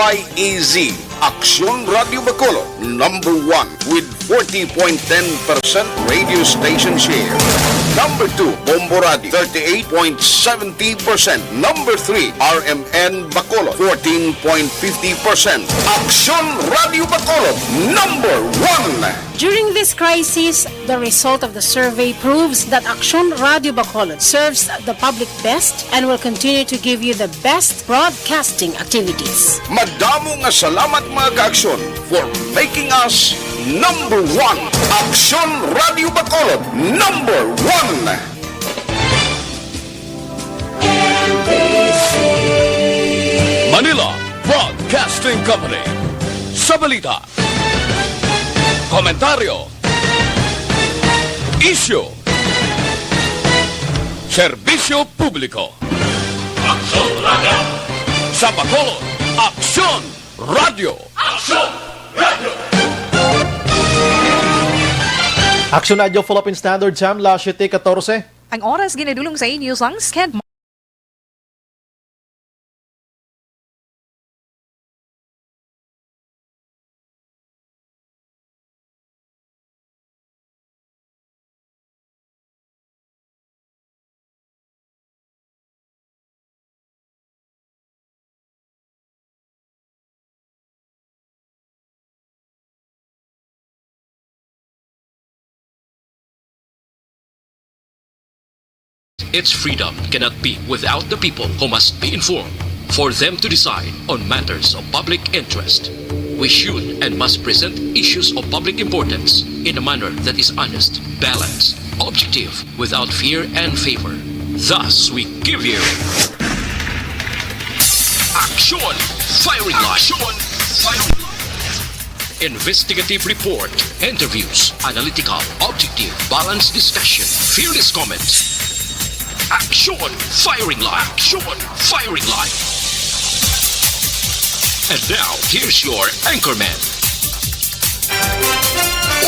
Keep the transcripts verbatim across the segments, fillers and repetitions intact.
Y E Z, Aksyon Radio Bacolod, number one with forty point ten percent radio station share. Number two, Bombo Radio, thirty-eight point seventy percent. Number three, R M N Bacolod, fourteen point fifty percent. Aksyon Radio Bacolod, number one. During this crisis, the result of the survey proves that Aksyon Radio Bacolod serves the public best and will continue to give you the best broadcasting activities. Madamo nga salamat, mga ka-Aksyon, for making us number one. Aksyon Radio Bacolod, number one. Manila Broadcasting Company. Sa balita, komentaryo, isyu, serbisyo publiko. Aksyon Radio. Sa Bacolod, Aksyon Radio. Aksyon Radio. Aksyon Radio, Philippine Standard Time, las siete catorce. Ang oras ginadulong sa inyo sang Sked. Its freedom cannot be without the people, who must be informed for them to decide on matters of public interest. We should and must present issues of public importance in a manner that is honest, balanced, objective, without fear and favor. Thus, we give you Action Firing Line. Action Firing Line. Investigative report, interviews, analytical, objective, balanced discussion, fearless comments. Action Firing Line. Action Firing Line. And now, here's your anchorman.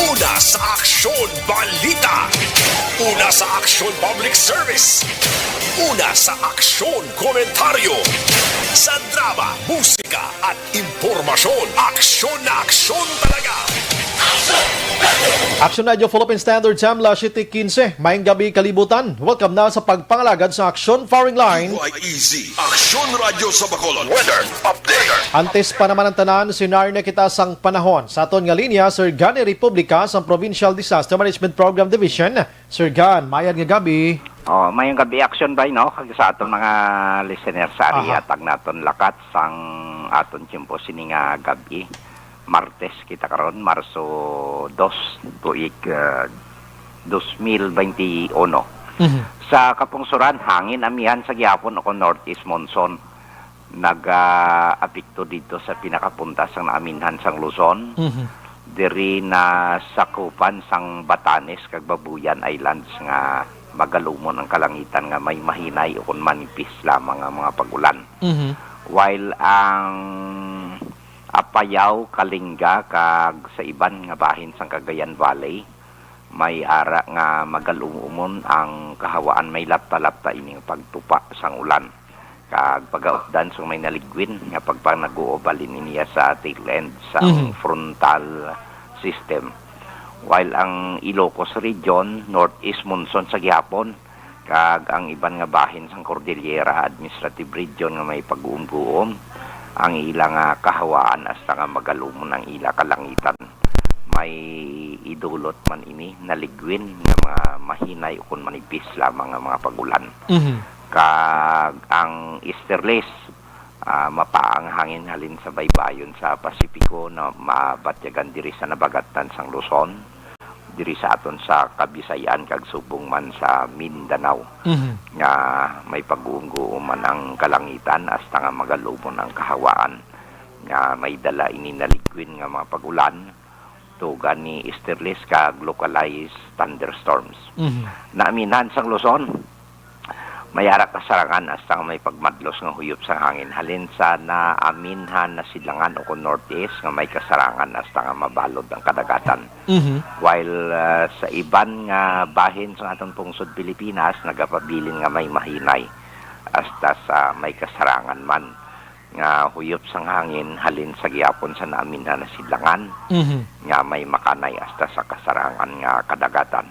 Una sa Aksyon Balita. Una sa Aksyon Public Service. Una sa Aksyon Komentaryo. Sa drama, musika, at impormasyon, aksyon na aksyon talaga. Aksyon Radio Philippine Standard Time, las siete quince. Maayong gabi, kalibutan. Welcome na sa pagpangalagad sa Aksyon Firing Line. Y E Z, Aksyon Radio sa Bacolod. Weather update. Antes pa naman ang tanan, sinari na kita sang panahon. Sa aton nga linya, Sir Gani Republica sang Provincial Disaster Management Program Division. Sir Gan, mayad nga gabi. Oh, mayong gabi, Aksyon Bay, no? Kag sa aton mga listener sa area, aha, tag naton lakat sang aton tiyempo sini nga gabi. Martes kita karon, Marso dos, tuig, ah, dos mil benti uno. Mhm. Sa kapungsuran, hangin amihan sa gihapon o kon northeast monsoon. Nagaapekto didto sa pinakapunta sang naaminhan sang Luzon. Mhm. Diri nasakupan sang Batanes kag Babuyan Islands nga magalumon ang kalangitan nga may mahinay ukon manipis lamang nga mga pag-ulan. Mhm. While ang Apayao, Kalinga, kag sa iban nga bahin sang Cagayan Valley, may ara nga magalumon ang kahawaan, may lapta-lapta ini nga pagtupa sang ulan. Kag pagaupdan sang may naligwin nga pagpanaguob halin niya sa tail end sang, mhm, frontal system. While ang Ilocos Region, northeast monsoon sa gihapon, kag ang iban nga bahin sang Cordillera Administrative Region nga may pag-uumguom, ang ila nga kahawaan hasta nga magalumon ang ila kalangitan. May idulot man ini naligwin nga mga mahinay ukon manipis lamang nga mga pag-ulan. Mhm. Kag ang easterlies, ah, mapaa ang hangin halin sa baybayon sa Pasipiko na mabatyagan diri sa nabagatan sang Luzon, diri sa aton sa Kabisayan kag subong man sa Mindanao, mhm, nga may pag-uumguom man ang kalangitan hasta nga magalumon ang kahawaan nga may dala ini naligwin nga mga pag-ulan, tuga ni easterlies kag localized thunderstorms. Mhm. Naaminhan sang Luzon, may ara kasarangan hasta nga may pagmadlos nga huyop sang hangin halin sa naaminhan na sidlangan ukon northeast nga may kasarangan hasta nga mabalod ang kadagatan. Mhm. While, ah, sa iban nga bahin sa aton pungsod Pilipinas, nagapabilin nga may mahinay hasta sa may kasarangan man. nga huyop sang hangin halin sa gihapon sa naaminhan na sidlangan Mhm. nga may makanay hasta sa kasarangan nga kadagatan.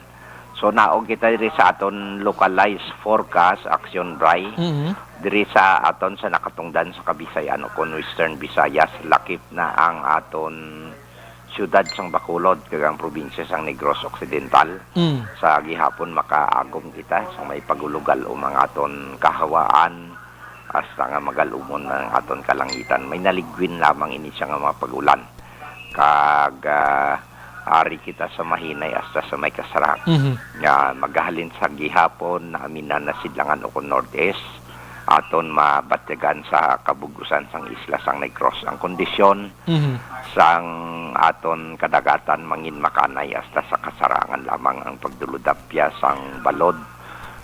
So, naog kita diri sa aton localized forecast, Action Bray. Mhm. Diri sa aton sa nakatungdan sa Kabisayan o kon Western Visayas, lakip na ang aton siyudad sang Bacolod kag ang probinsya sang Negros Occidental. Mm. Sa gihapon, makaagom kita sa may pagulugal o mga aton kahawaan, hasta nga magalumon ang aton kalangitan. May naligwin lamang ini siya nga mga pag-ulan. Kag, ah, ari kita sa mahinay hasta sa may kasarang. Mhm. Nga magahalin sa gihapon, naaminan na sidlangan o kon northeast, aton mabatyagan sa kabug-usan sang isla sang Negros. Ang kondisyon Mhm. sang aton kadagatan mangin makanay hasta sa kasarangan lamang ang pagduludapya sang balod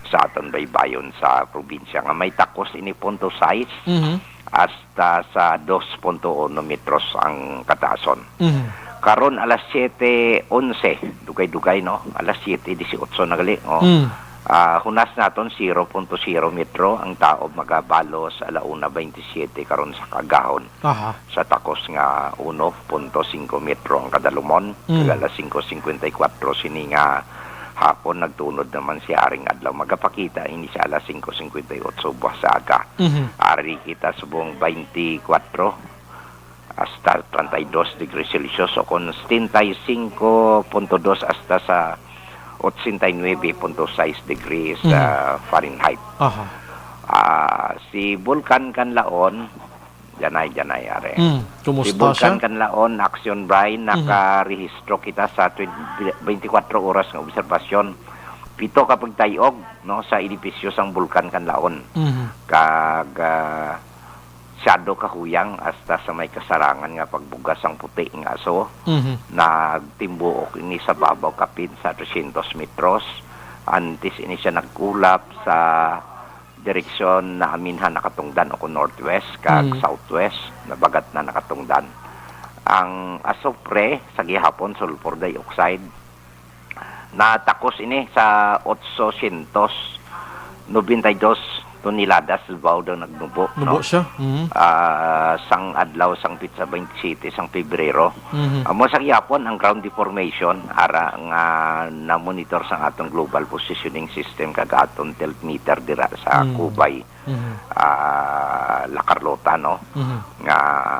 sa aton baybayon sa probinsya nga may takos ini punto sais Mhm. hasta sa dos punto uno metros ang kataason. Mhm. Karon alas siete onse, dugay-dugay, no? Alas siete dieciocho na gali, oh. Mm. Ah, hunas naton zero punto zero metro ang taob magabalos ala una veintisiete karon sa kaagahon. Aha. Sa takos nga uno punto singko metro ang kadalumon, Mhm. kag alas singko singkwenta y kuwatro sini nga hapon nagtunod naman si aring adlaw. Magapakita ini sa alas singko singkwenta y otso buwas sa aga. Mhm. Ari kita subong twenty-four hasta treinta y dos degrees Celsius o kon setenta y cinco punto dos hasta sa ochenta y nuebe punto sais degrees, Mhm. ah, Fahrenheit. Aha. Ah, si Bulkan Kanlaon, janay, janay, are. Mm, Si kumusta Bulkan siya? Kanlaon, Action Bray, Mhm. nakarehistro kita sa twenty, twenty-four oras nga obserbasyon. Pito ka pagtayog, no, sa edipisyo sang Bulkan Kanlaon. Mhm. Kag, ah, siyado kahuyang hasta sa may kasarangan nga pagbugas sang puti nga aso. Mhm. Nagtimbuok ini sa babaw kapin sa trescientos metros. Antes ini siya nagkulap sa direksyon na aminhan nakatungdan o kon northwest kag Mm. southwest, nabagat na nakatungdan. Ang asupre sa gihapon, sulfur dioxide, natakos ini sa otsosyentos nobenta y dos toneladas sa Davao daw nagnubo, Nubo no? siya. Mhm. Ah, sang adlaw sang petsa twenty-seven sang Pebrero. Mhm. Amo sa gihapon ang ground deformation, ara nga na-monitor sang aton global positioning system kag aton tilt meter dira sa Mm. Cubay, Mhm. ah, La Carlota, no? Mhm. Nga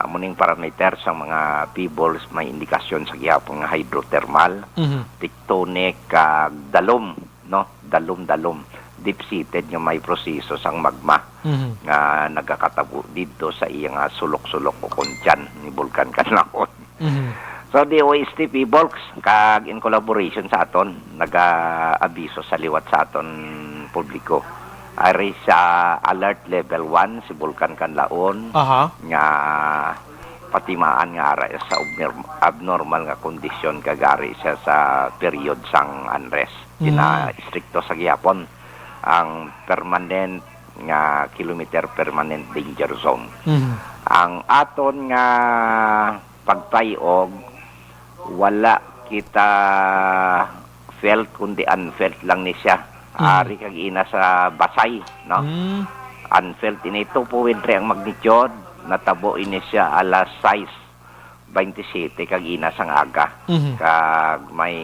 amo ning parameter sang mga pebbles may indikasyon sa gihapon nga hydrothermal, Mhm. tectonic, kag dalom, no? Dalom-dalom, deep-seated nga may proseso sang magma Mhm. nga nagakatabo didto sa iya nga sulok-sulok o kon tiyan ni Bulkan Kanlaon. Mhm. So, D O S T P bulks kag in collaboration sa aton, naga-abiso sa liwat sa aton publiko. Ari sa alert level one si Bulkan Kanlaon Aha. nga patimaan nga ara sa obner-, abnormal nga kondisyon kag ari siya sa period sang unrest. Mm. Pina-estrikto sa gihapon ang permanent nga kilometer permanent danger zone. Mhm. Ang aton nga pagtayog, wala kita felt kundi unfelt lang ni siya. Mhm. Ari kag ina sa Basay, no? Mm. Unfelt ini, two point three ang magnitude, natabo ini siya alas sais twenty-seven kag ina sang aga. Mhm. Kag may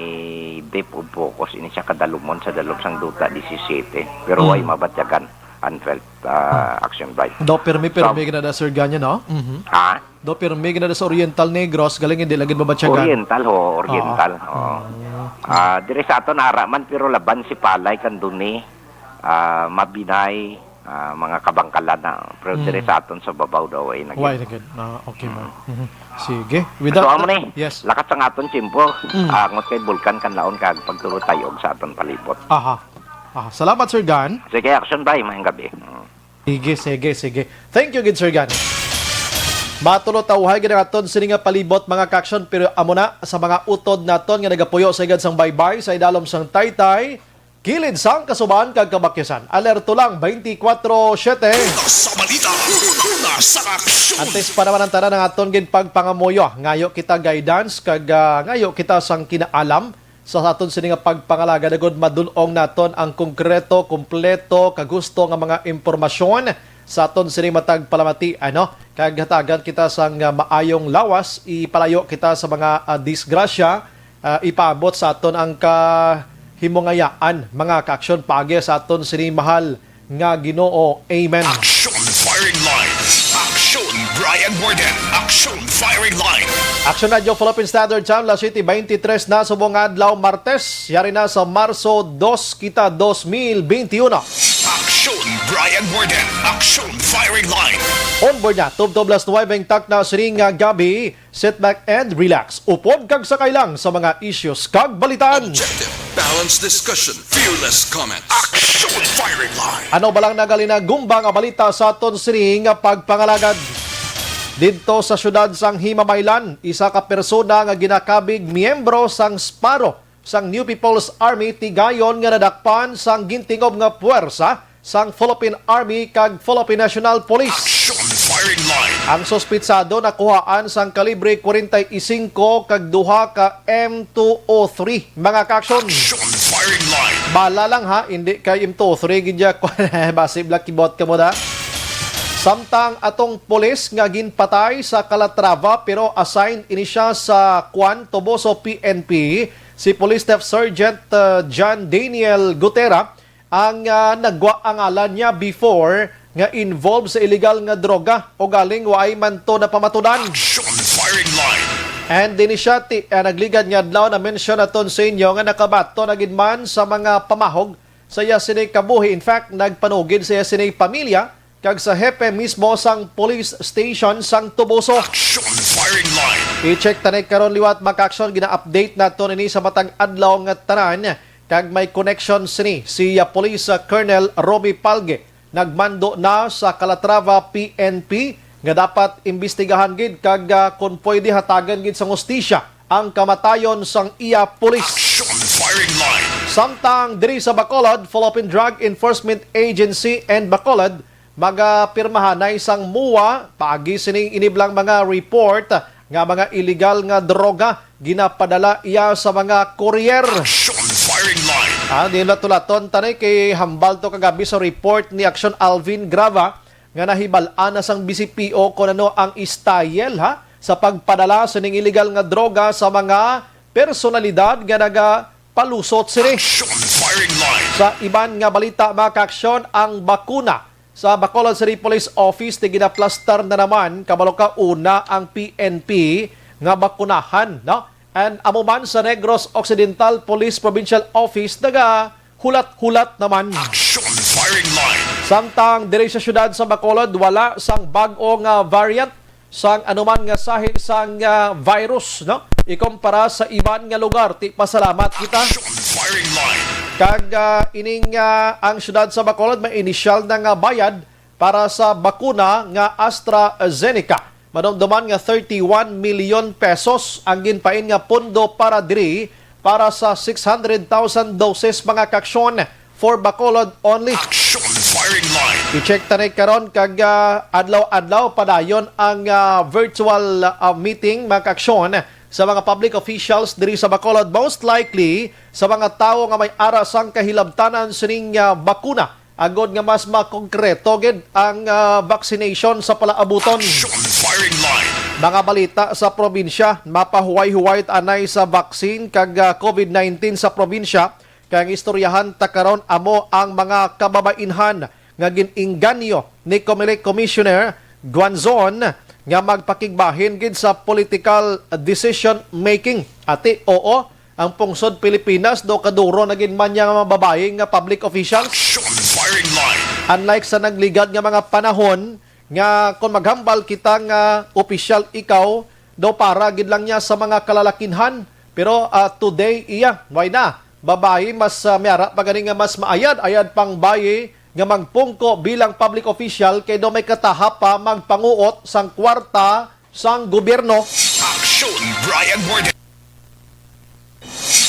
depth of focus ini siya kadalumon sa dalom sang duta disisiyete. Pero way Mm. mabatyagan, unfelt, ah, Mm. action by. Do pirmi, So, pirmi gid na, Sir Ganyo, no? Mhm. Ha? Do pirmi gid na sa Oriental Negros, galing hindi lagi mabatyagan. Oriental, ho, Oriental, Oo. oo. Mm. Ah, diri sa aton ara man, pero laban si Palay, Candoni, ah, Mabinay, ah, mga kabangkalan na. Pero Mm. diri sa aton sa babaw daw ay naging Why na gid? Ah, okay, ma'am. Mm. Mhm. Sige. With So, that, amo ni, yes. lakat sang aton tiyempo. Mm. Ah, angot kay Bulkan Kanlaon kag pagtulotay og sa aton palibot. Aha. Aha. Salamat, Sir Gan. Sige, action by, maayong gabi. Mm. Sige, sige, sige. Thank you gid, Sir Gan. Matulotawhay gid ang aton sini nga palibot, mga ka-action, pero amo na sa mga utod naton nga nagapuyo sa igad sang baybay sa idalom sang taytay, kilid sang kasuban kag kabakyasan. Alerto lang, twenty-four seven. Una sa balita, una sa aksyon. Antes pa naman ang tanan ang aton ginpagpangamuyo, ngayo kita guidance kag, ah, ngayo kita sang kinaalam sa aton sini nga pagpangalagad, agud madul-ong naton ang konkreto, kompleto, kag husto nga mga impormasyon sa aton sini matag palamati, ano? kag hatagan kita sang, ah, maayong lawas, ipalayo kita sa mga, ah, disgrasya, ah, ipaabot sa aton ang kahimungayaan, mga kaaksyon, paagi sa aton sini mahal nga Ginoo. Amen. Action Firing Line. Action Brian Warden. Action Firing Line. Action Radyo Philippine Standard Time, alas siyete beintitres na subong adlaw, Martes. Yari na sa Marso dos kita, dos mil beintiuno. Action Brian Warden. Action Firing Line. On board na, tubtob alas nuwebe ang takna sining, ah, gabi. Sit back and relax. Upod kag sakay lang sa mga issues kag balitaan. Objective, balanced discussion, fearless comments. Action Firing Line. Ano ba lang nagalinagumbang nga balita sa aton sining pagpangalagad? Didto sa siyudad sang Himamaylan, isa ka persona nga ginakabig miyembro sang Sparrow sang New People's Army tigayon nga nadakpan sang gintingob nga puwersa sang Philippine Army kag Philippine National Police. Action Firing Line. Ang suspitsado nakuhaan sang kalibre kwarenta y singko kag duha ka M two oh three, mga kaaksyon. Action Firing Line. Bala lang ha, hindi kay M two oh three gid ya. Basi black keyboard ka mo da. Samtang atong pulis nga ginpatay sa Calatrava pero assigned ini siya sa Kwan, Toboso P N P, si Police Staff Sergeant, uh, John Daniel Gutera, ang, ah, nagwa ang ngalan niya before nga involved sa illegal nga droga, ugaling waay man to napamatudan. Action Firing Line. And dinhi siya ti, ah, nagligad nga adlaw na-mention naton sa inyo nga nakabaton na gid man sa mga pamahog sa iya sini kabuhi. In fact, nagpanugid sa iya sini pamilya kag sa hepe mismo sang police station sang Toboso. Action Firing Line. I-check ta ni karon liwat, mga kaaksyon, gina-update naton ini sa matag adlaw nga tanan. Kag may connection sini si, ah, Police, ah, Colonel Romy Palge, nagmando na sa Calatrava P N P, nga dapat imbestigahan gid kag, ah, kon pwede hatagan gid sang hustisya ang kamatayon sang iya pulis. Action Firing Line. Samtang diri sa Bacolod, Philippine Drug Enforcement Agency and Bacolod magapirmahanay sang MOA paagi sining iniblang mga report nga mga illegal nga droga ginapadala iya sa mga courier. Action Firing Line. Ah, di na tulaton tanay kay hambal to kagabi sa report ni Action Alvin Grava nga nahibal-an na sang B C P O kon ano ang style, ha, sa pagpadala sining illegal nga droga sa mga personalidad nga nagapalusot sini. Action Firing Line. Sa iban nga balita, mga kaaksyon, ang bakuna sa Bacolod City Police Office ti ginaplastar na naman, kabalo ka, una ang P N P nga bakunahan, no? And amo man sa Negros Occidental Police Provincial Office, nagahulat-hulat naman. Action Firing Line. Samtang diri sa siyudad sa Bacolod, wala sang bag-o nga variant sang anuman nga sahi sang, ah, virus, no? Ikumpara sa iban nga lugar, ti pasalamat kita. Action Firing Line. Kag, ah, ining, ah, ang siyudad sa Bacolod may inisyal na nga bayad para sa bakuna nga AstraZeneca. Madumduman nga thirty-one million pesos ang ginpain nga pondo para diri para sa six hundred thousand doses, mga kaaksyon, for Bacolod only. Action Firing Line. I-check ta ni karon kag, ah, adlaw-adlaw padayon ang, ah, virtual, ah, meeting, mga kaaksyon, sa mga public officials diri sa Bacolod, most likely sa mga tawo nga may ara sang kahilabtanan sining, ah, bakuna, agod nga mas makongkreto gid ang, ah, vaccination sa palaabuton. Action Firing Line. Mga balita sa probinsya, mapahuway-huway ta anay sa vaccine kag, ah, COVID nineteen sa probinsya. Kay ang istoryahan ta karon amo ang mga kababainhan nga gin-inganyo ni Comelec Commissioner Guanzon nga magpakigbahin gid sa political decision making. Ati, oo, ang pungsod Pilipinas, do kaduro na gid man niya nga mga babayi nga public officials. Action Firing Line. Unlike sa nagligad nga mga panahon nga kon maghambal kita nga opisyal ikaw, do para gid lang niya sa mga kalalakinhan. Pero, ah, today, iya, why na? Babayi, mas, ah, may ara pa gani nga mas maayad-ayad pang bayi nga magpungko bilang public official kay do may kataha pa magpanguot sang kwarta sang gobyerno. Action Brian Warden.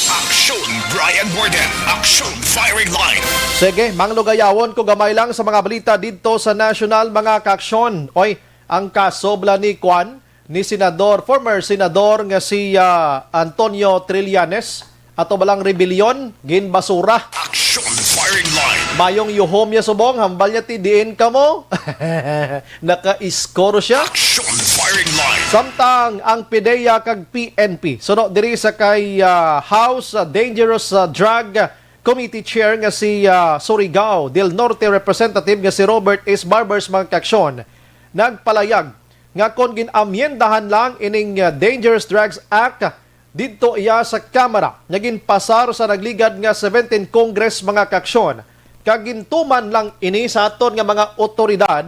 Action Brian Warden. Action Firing Line. Sige, manglugayawon ko gamay lang sa mga balita didto sa nasyonal, mga kaaksyon. Oy, ang kaso bala ni Kwan, ni Senador, former Senador nga si, ah, Antonio Trillanes, Ato ba lang rebelyon? Ginbasura. Action firing line. Mayong yuhom niya subong, hambal niya ti diin kamo. Naka-score siya. Action firing line. Samtang ang PDEA kag P N P, suno diri sa kay, ah, House, ah, Dangerous, ah, Drug Committee Chair nga si, ah, Surigao del Norte Representative nga si Robert S. Barbers, mga kaaksyon, nagpalayag nga kon gin-amyendahan lang ining, ah, Dangerous Drugs Act, didto iya sa Kamara nga ginpasar sa nagligad nga seventeen Congress, mga kaaksyon, kag gintuman lang ini sa aton nga mga otoridad.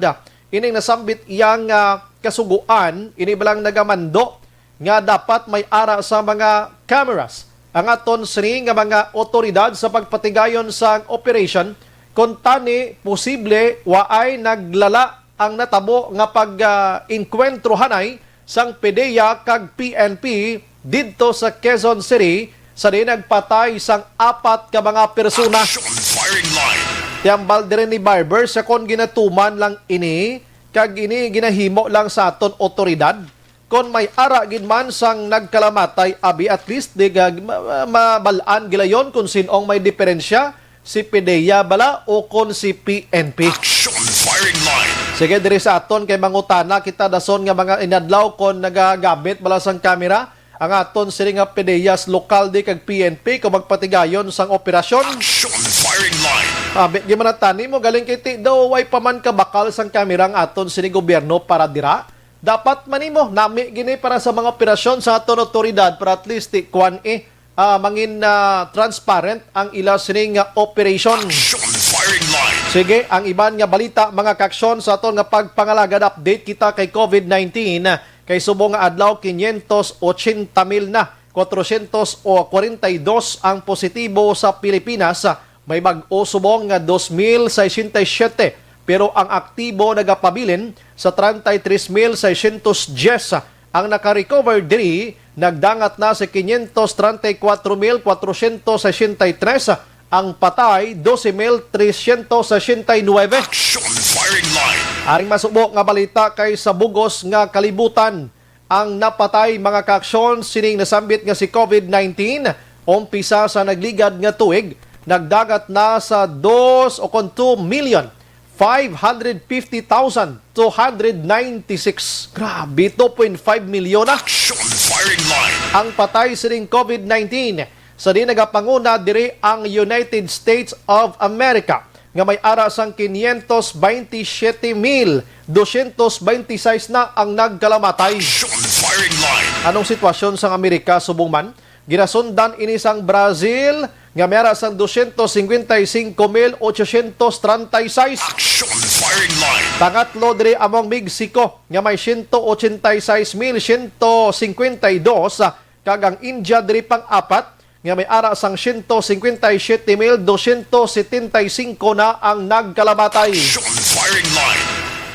Ining nasambit iya nga kasugoan, ini ba lang nagamando nga dapat may ara sa mga cameras ang aton sini nga mga otoridad sa pagpatigayon sang operation, kon tani posible waay naglala ang natabo nga pag, ah, engkwentro hanay sang PDEA kag P N P didto sa Quezon City, sa diin nagpatay sang apat ka mga persona. Action firing line. Ti hambal diri ni Barber, sa kon ginatuman lang ini, kag ini ginahimo lang sa aton otoridad, kon may ara gid man sang nagkalamatay, abi, at least di ga-, ma-, ma-, mabal-an gilayon kung sin-ong may diferensya, si PDEA bala o kon si P N P. Action firing line. Sige, diri sa aton kay mangutana kita dason nga mga inadlaw kon nagagamit bala sang kamera ang aton sini nga PDEA sa lokal di kag P N P kung magpatigayon sang operasyon. Action firing line. Abi, gimanatani mo galing kay ti daw way pa man kabakal sang kamera ang aton sini gobyerno para dira. Dapat man nimo nami gini para sa mga operasyon sa aton otoridad para at least ti kwan, eh, ah, mangin, ah, transparent ang ila sini nga operation. Action firing line. Sige, ang iban nga balita, mga kaaksyon, sa aton nga pagpangalagad, update kita kay covid nineteen. Kay subong nga adlaw, quinientos ochenta mil na, cuatrocientos cuarenta y dos ang positibo sa Pilipinas. May bag-o subong nga dos mil sesenta y siyete, pero ang aktibo nagapabilin sa treinta y tres mil seiscientos diez. Ang naka-recover diri nagdangat na sa quinientos treinta y cuatro mil cuatrocientos sesenta y tres, ang patay doce mil trescientos sesenta y nueve. Action firing line. Aring masubo nga balita kay sa bugos nga kalibutan, ang napatay, mga kaaksyon, sining nasambit nga si covid nineteen, umpisa sa nagligad nga tuig, nagdangat na sa dos o kon two million five hundred fifty thousand two hundred ninety-six. Grabe, two point five milyon na. Action firing line. Ang patay sining covid nineteen, sa di nagapanguna diri ang United States of America, nga may ara sang quinientos veintisiete mil doscientos veintiseis na ang nagkalamatay. Action firing line. Anong sitwasyon sang Amerika subong man? Ginasundan ini sang Brazil, nga may ara sang doscientos cincuenta y cinco mil ochocientos treinta y seis. Action firing line. Pangatlo diri amo ang Mexico, nga may ciento ochenta y seis mil ciento cincuenta y dos, kag ang India diri pang-apat, nga may ara sang ciento cincuenta y siete mil doscientos setenta y cinco na ang nagkalamatay. Action firing line.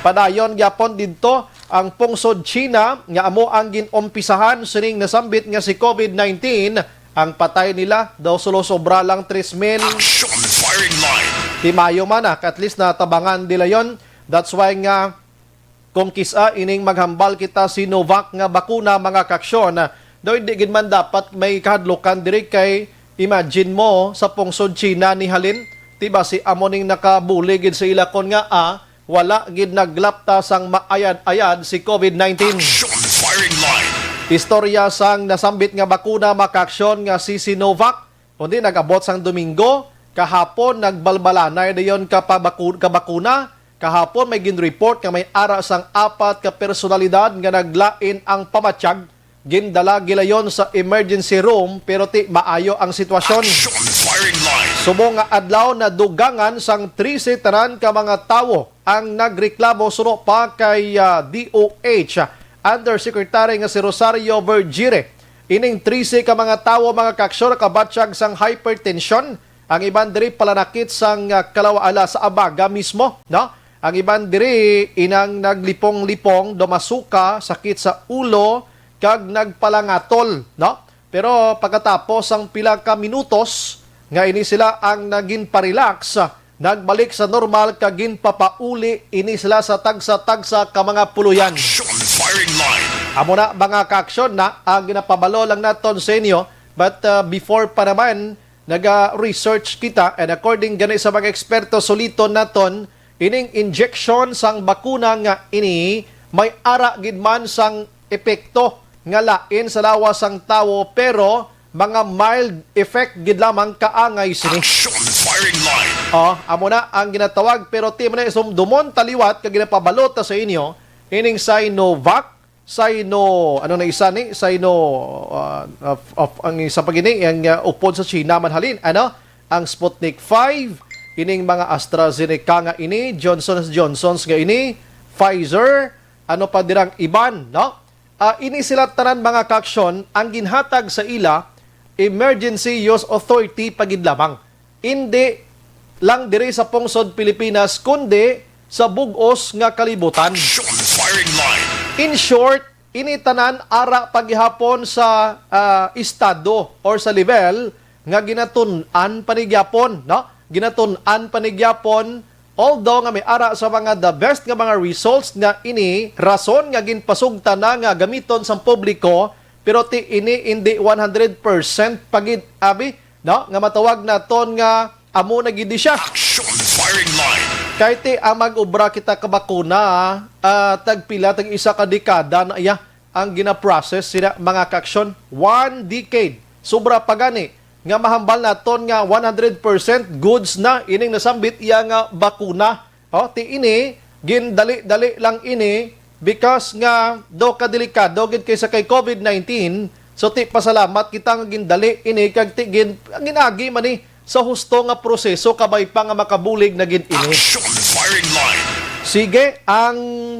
Padayon gyapon didto ang pungsod China nga amo ang gin-umpisahan sining nasambit nga si covid nineteen. Ang patay nila daw sulo sobra lang tres mil. Action firing line. Ti maayo man, ah, at least natabangan nila yon. That's why nga kung kis-a ining maghambal kita Sinovac nga bakuna, mga kaaksyon, daw hindi gid man dapat may kahadlukan diri kay imagine mo sa pungsod China ni halin, ti basi amo ning nakabuli gid sa ila kon nga, ah, wala gid naglapta sang maayad-ayad si covid nineteen. Action firing line. Istorya sang nasambit nga bakuna, mga kaaksyon, nga si Sinovac, kundi nag-abot sang Domingo, kahapon nagbalbalanay dayon ka pabaku-, ka bakuna. Kahapon may gin-report nga may ara sang apat ka personalidad nga naglain ang pamatyag. Gindala gilayon sa emergency room, pero ti maayo ang sitwasyon. Action firing line. Subong nga adlaw, nadugangan sang trese tanan ka mga tawo ang nagreklamo suno pa kay, ah, D O H Undersecretary nga si Rosario Vergire. Ining trese ka mga tawo, mga kaaksyon, nakabatyag sang hypertension. Ang iban diri palanakit sang, ah, kalawaala sa abaga mismo, no? Ang iban diri inang naglipong-lipong, dumasuka, sakit sa ulo, kag nagpalangatol, no? Pero pagkatapos sang pila ka minutos nga ini sila ang nagin pa-relax, nagbalik sa normal kag ginpapauli ini sila sa tagsa-tagsa ka mga puloy-an. Action firing line. Amo na, mga kaaksyon, na ang ginapabalo lang naton sa inyo But uh, before pa naman, naga-research kita, and according gani sa mga eksperto, suliton naton, ining injection sang bakuna nga ini may ara gid man sang epekto nga lain sa lawas sang tawo, pero mga mild effect gid lamang kaangay sini. Action firing line. Oh, amo na ang ginatawag, pero ti man na isumdumon taliwat kag ginapabalot ta sa inyo ining Sinovac, Sino, ano na isa ni? Sino, ah, of, of, ang isa pa gini, ang, ah, upod sa China man halin, ano? Ang Sputnik five, ining mga AstraZeneca nga ini, Johnson Johnson's nga ini, Pfizer, ano pa dirang iban, no? Ah, ini sila tanan mga kaaksyon ang ginhatag sa ila emergency use authority pa gid lamang. Indi lang diri sa pungsod Pilipinas, kundi sa bug-os nga kalibutan. Action firing line. In short, ini tanan ara pa gihapon sa, ah, estado or sa level nga ginatun-an pa ni gyapon, no? Ginatun-an pa ni gyapon, although nga may ara sa mga the best nga mga results nga ini rason nga ginpasugtan na nga gamiton sang publiko, pero ti ini indi one hundred percent pa gid, abi, no? Nga matawag naton nga amo na gid siya. Action firing line. Kay ti ang mag-obra kita ka bakuna, ah, tagpila, tag isa ka dekada na iya ang ginaprocess sila, mga kaaksyon. One decade. Sobra pa gani nga mahambal naton nga one hundred percent goods na ining nasambit iya nga bakuna. Oh, ti ini, gindali-dali lang ini because nga daw kadelikado gid kaysa kay covid nineteen. So, ti pasalamat kita nga gindali ini kag ti gin-, ginagi man ni sa husto nga proseso kabay pa nga makabulig na gid ini. Action firing line. Sige, ang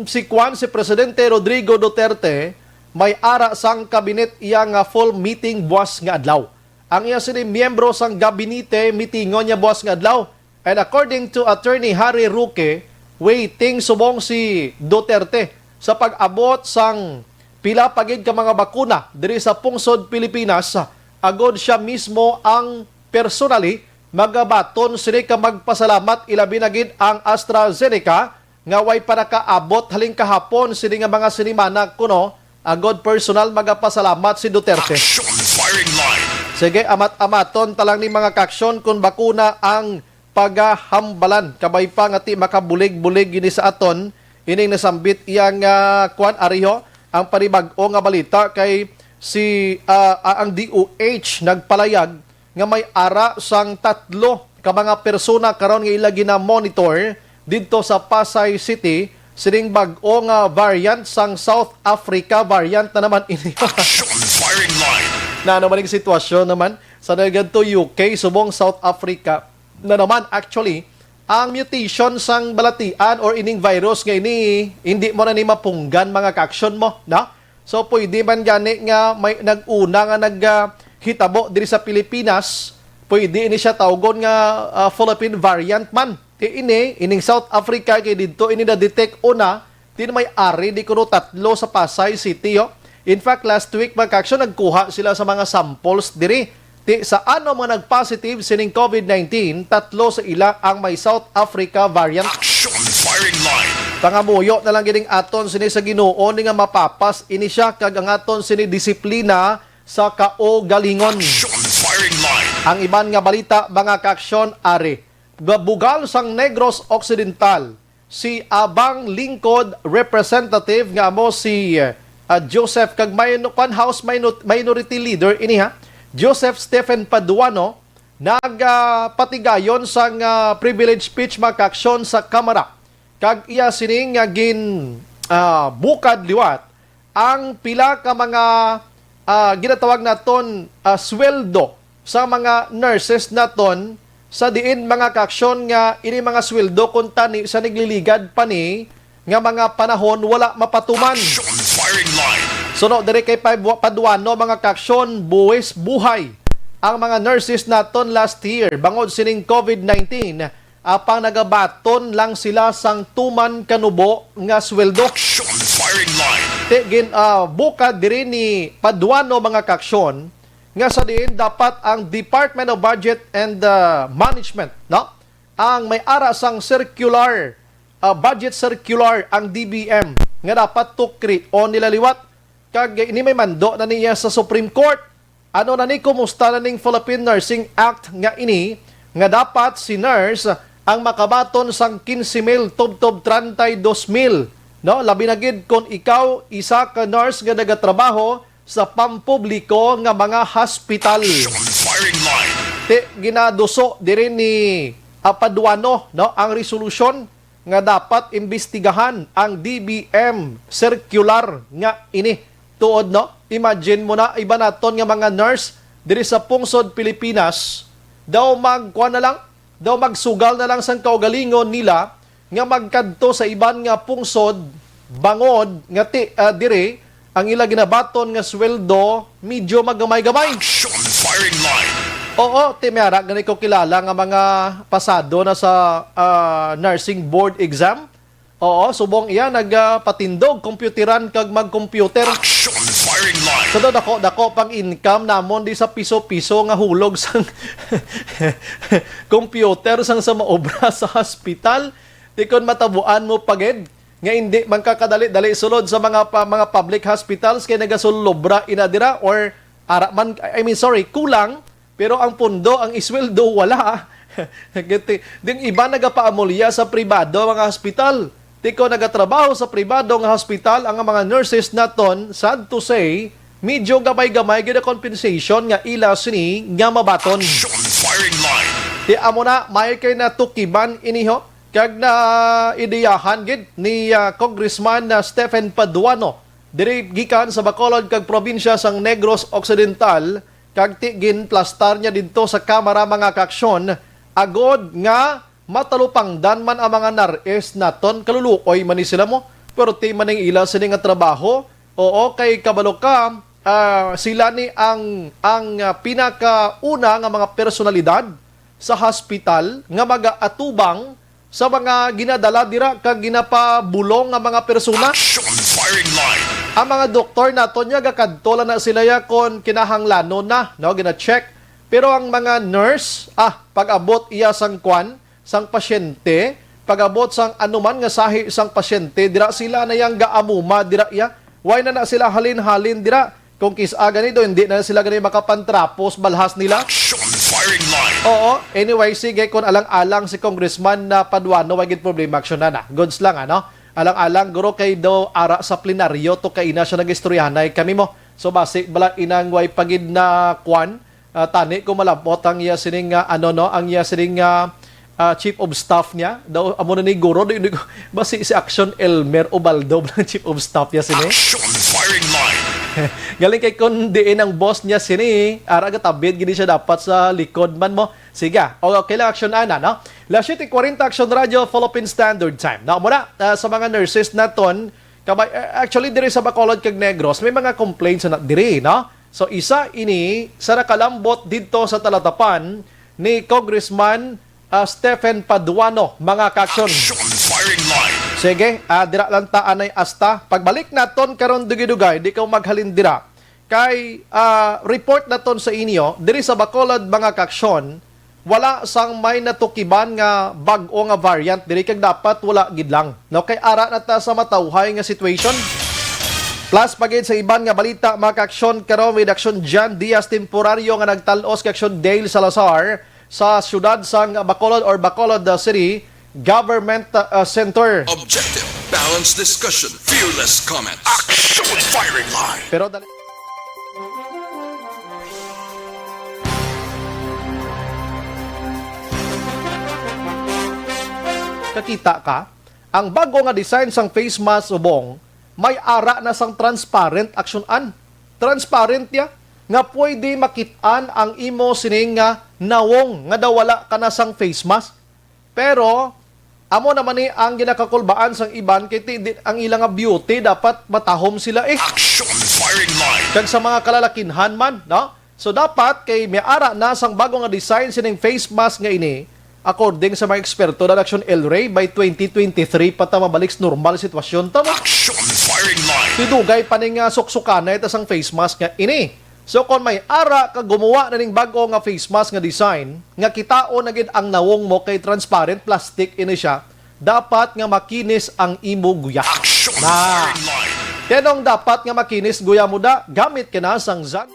si Kwan, si Presidente Rodrigo Duterte, may ara sang kabinet iya nga full meeting buwas nga adlaw. Ang iya sini miyembro sang gabinete mitingon niya buwas nga adlaw. And according to Attorney Harry Roque, waiting subong si Duterte sa pag-abot sang pila pa gid ka mga bakuna diri sa pungsod Pilipinas, agod siya mismo ang personally magabaton sini ka magpasalamat, ilabi na gid ang AstraZeneca nga way pa nakaabot halin kahapon sini nga mga sinimana kuno, agod personal magapasalamat si Duterte. Action firing line. Sige, amat-amaton ta lang ni mga kaaksyon kung bakuna ang pagahambalan. Kabay pa nga ti makabulig-bulig gini sa aton ining nasambit iya nga, kwan, ariho, ang panibag-o nga balita kay si, ah, ah, ang D O H nagpalayag nga may ara sang tatlo ka mga persona karon nga ila gina-monitor didto sa Pasay City sining bag-o nga variant sang South Africa variant na naman ini. Action firing line. Na ano man ang sitwasyon naman sa nagadto U K subong South Africa na naman? Actually, ang mutation sang balatian or ining virus nga ini, hindi mo na ni mapunggan, mga kaaksyon mo, no? So, pwede man gani nga may nag-una nga nag, ah, hitabo diri sa Pilipinas, pwede ini siya tawgon nga, ah, Philippine variant man. Ti ini, ining South Africa, kay didto ini na-detect una, ti may ari di kuno tatlo sa Pasay City, oh. In fact, last week, mga kaaksyon, nagkuha sila sa mga samples diri. Ti sa ano mga nag-positive sining covid nineteen, tatlo sa ila ang may South Africa variant. Action firing line. Pangamuyo na lang gining aton sini sa Ginoo ni nga mapapas ini siya kag ang aton sini disiplina sa kaugalingon. Action firing line. Ang iban nga balita, mga kaaksyon, ari. Gabugal sang Negros Occidental, si Abang Lingkod representative nga amo si, ah, Joseph kag may-, kwan, House minor-, Minority Leader ini, ha, Joseph Stephen Paduano, nagapatigayon sang, ah, privilege speech, mga kaaksyon, sa Kamara kag iya sini nga gin, ah, bukad liwat ang pila ka mga, ah, ginatawag naton, ah, sweldo sa mga nurses naton, sa diin, mga kaaksyon, nga ini mga sweldo kuntani sa nagliligad pa ni nga mga panahon wala mapatuman. Action firing line. Suno diri kay Pab-, Paduano, mga kaaksyon, buwis buhay ang mga nurses naton last year bangod sining covid nineteen, apang nagabaton lang sila sang tuman kanubo nga sweldo. Action firing line. Ti gin, ah, bukad diri ni Paduano, mga kaaksyon, nga sa diin dapat ang Department of Budget and, ah, Management, no, ang may ara sang circular, ah, budget circular ang D B M nga dapat tukrion nila liwat, kag ini may mando na niya sa Supreme Court. Ano na ni, kumusta na ning Philippine Nursing Act nga ini, nga dapat si nurse ang makabaton sang quince mil tubtob treinta y dos mil, no? Labi na gid kon ikaw isa ka nurse nga nagatrabaho sa pampubliko nga mga hospital. Firing line. Ti ginaduso diri ni Apaduano, no, ang resolusyon nga dapat imbestigahan ang D B M circular nga ini. Tuod, no? Imagine mo na, iba naton nga mga nurse diri sa pungsod Pilipinas, daw magkuan na lang, daw magsugal na lang sang kaugalingon nila nga magkadto sa iban nga pungsod, bangod nga ti, ah, diri ang ila ginabaton nga sweldo medyo magamay-gamay. Action firing line. Oo, ti may ara gani ko kilala nga mga pasado na sa, ah, nursing board exam. Oo, subong iya nagapatindog, computeran kag mag-computer. Action firing line. Sa daw dako-dako pang income namon di sa piso-piso nga hulog sang computer sang sa maobra sa hospital. Di kon matabuan mo pa gid nga hindi man ka kadali-dali sulod sa mga pa, mga public hospitals kay nagasulobra ina dira or ara man, I mean, sorry, kulang, pero ang pundo, ang isweldo, wala. Giti-, ding iba nagapaamulya sa pribado, mga hospital. Tiko nagatrabaho sa pribado nga hospital ang mga nurses naton, sad to say, medyo gamay-gamay gid ang compensation nga ila sini nga mabaton. Action firing line. Di amo na, may kay natukiban iniho kag na ideyahan gid ni, ah, Congressman na Stephen Paduano diri gikan sa Bacolod kag probinsya sang Negros Occidental, kag ti ginplastar niya didto sa Kamara, mga kaaksyon, agod nga matalupangdan man ang mga nar-es naton. Kaluluoy man ni sila mo, pero ti man ang ila sini nga trabaho. Oo, kay kabalo ka, ah, sila ni ang, ang, ah, pinakauna nga mga personalidad sa hospital nga magaatubang sa mga ginadala dira kag ginapabulong nga mga persona. Action firing line. Ang mga doktor naton niya gakadto lang na sila ya kon kinahanglanon na, no, gina-check. Pero ang mga nurse, ah, pag-abot iya sang kwan, sang pasyente, pag-abot sang anuman nga sahi sang pasyente, dira sila na yang gaamuma dira iya. Why na na sila halin-halin dira? Kung kis-a gani do, hindi na sila gani makapantrapos balhas nila. Action firing line. Oo, anyway, sige, kung alang-alang si Congressman na Paduano, wag gid problema, action na na. Goods lang, ano? Alang-alang, guro, kay do ara sa plenaryo to kay ina siya nag-istoryahanay kami mo. So, basi, bala inang way pagid na kwan, ah, tani ko malabot ang iya sining, ah, ano, no, ang iya sining, ah, ah, chief of staff niya. Daw, amo na ni guro, di, di, basi si Action Elmer Ubaldo ang chief of staff niya sini. Action firing line. Galing kay kun diin ang boss niya sini, ara gatabid gini siya dapat sa likod man mo. Sige, o, okay lang, Action Ana, no? Las siete cuarenta, Action Radio, Philippine Standard Time. Na, muna, ah, sa mga nurses naton, kabay, eh, actually, diri sa Bacolod kag Negros, may mga complaints na diri, no? So, isa ini sa nakalambot didto sa talatapan ni Congressman, ah, Stephen Paduano, mga kaaksyon. Action firing line. Sige, ah, dira lang ta anay asta. Pagbalik naton karon dugay-dugay, di ka maghalin dira. Kay, ah, report naton sa inyo, diri sa Bacolod, mga kaaksyon, wala sang may natukiban nga bag-o nga variant diri, kag dapat wala gid lang. No, kay ara na ta sa matawhay nga situation. Plus pa gid sa iban nga balita, mga kaaksyon, karon with Action Jan Diaz, temporaryo nga nagtal-os kay Action Dale Salazar sa siyudad sang Bacolod or Bacolod, uh, City Government, uh, Center. Objective, balanced discussion, fearless comments. Action firing line. Pero dali. Kakita ka, ang bago nga design sang face mask subong may ara na sang transparent, Action An. Transparent ya nga pwede makit-an ang imo sining nga nawong nga daw wala ka na sang face mask. Pero amo naman ni ang ginakakulbaan sang iban kay ti-, di, ang ila nga beauty dapat matahom sila, eh. Action firing line. Kag sa mga kalalakinhan man, no? So, dapat kay may ara na sang bago nga design sining face mask nga ini. According sa mga eksperto, Action El Rey, by twenty twenty-three pa ta mabalik sa normal sitwasyon ta mo. Action firing line. Ti dugay pa ni nga suksukanay ta sang face mask nga ini. So, kon may ara ka gumuwa na ning bag-o nga face mask nga design, nga kitaon na gid ang nawong mo kay transparent plastic ini siya, dapat nga makinis ang imo guya. Action na. Firing line. Kaya nung dapat nga makinis guya mo da, gamit ka na sang Zan-,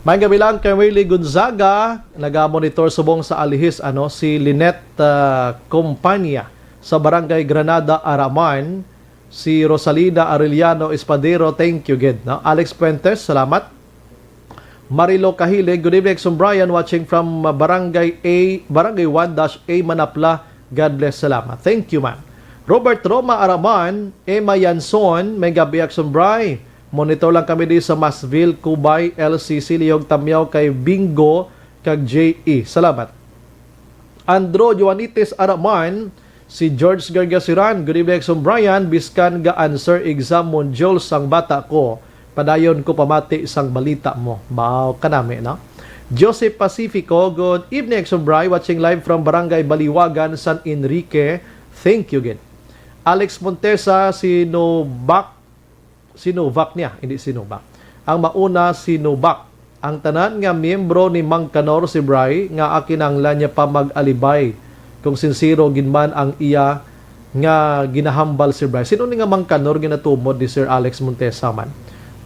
May gabi lang kay Willie Gonzaga, naga-monitor subong sa Alihis, ano, si Lynette, ah, Compania sa Barangay Granada, Araman, si Rosalina Arellano Espadero, thank you gid, no? Alex Fuentes, salamat. Marilo Kahilig, good evening, Exon Brian, watching from, uh, Barangay A, Barangay one dash A Manapla. God bless, salamat. Thank you, ma'am. Robert Roma Araman, Emma Yanson, may gabi, Exon Bri. Monitor lang kami di sa Masville, Cubay, L C C, Lihog Tamyaw kay Bingo kag J E. Salamat. Andro Joanites Araman, si George Gargasiran, good evening, Exon Brian, biskan ga-answer exam module sang bata ko, padayon ko pamati sang balita mo. Baw kanami, no? Joseph Pacifico, good evening, Exon Bri, watching live from Barangay Baliwagan, San Enrique. Thank you, gid. Alex Montesa, si Novak, si Novak niya, hindi si Novak. Ang mauna, si Novak. Ang tanan nga miyembro ni Mang Kanor si Bri nga kinahanglan niya pa mag-alibay kung sinsero gid man ang iya nga ginahambal si Bri. Sino ni nga Mang Kanor ginatumod ni Sir Alex Montesa man?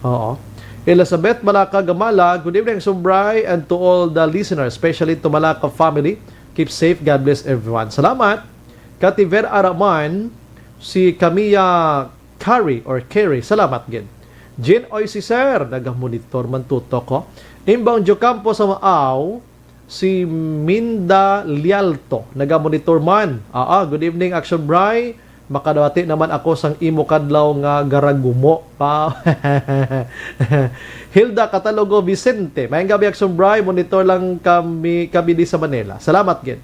Oo. Elizabeth Malaka Gamala, good evening, Sir Bri, and to all the listeners, especially to Malaka family. Keep safe. God bless everyone. Salamat. Kativer Araman, si Camilla Curry or Carrie. Salamat gid. Jean Oy si Sir, nagamonitor man tutok ko. Imbang Diocampo sa Maaw, si Minda Lialto, nagamonitor man. Aa, good evening, Action Bri. Makadawati naman ako sang imo kadlaw nga garagumo. Pa. Hilda Catalogo Vicente, maayong gabi, Action Bri. Monitor lang kami, kami di sa Manila. Salamat gid.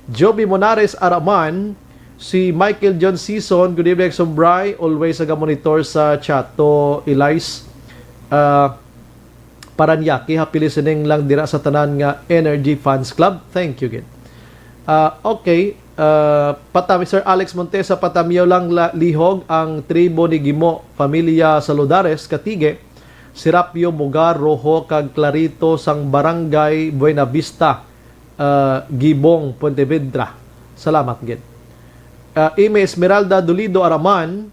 Joby Monares Araman, si Michael John Season, good evening, Exon Bri. Always naga-monitor sa Chato, Elias, ah, Paranaque. Happy listening lang dira sa tanan nga Energy Fans Club. Thank you, gid. Ah, okay. Ah, patami, Sir Alex Montesa, patamiyo lang la, lihog ang tribo ni Gimo, familia Saludares, Katigue, Serapio, Mugar, Rojo, kag Clarito sang Barangay Buena Vista, ah, Gibong, Pontevedra. Salamat gid. Ah, Ime Esmeralda Dolido Araman,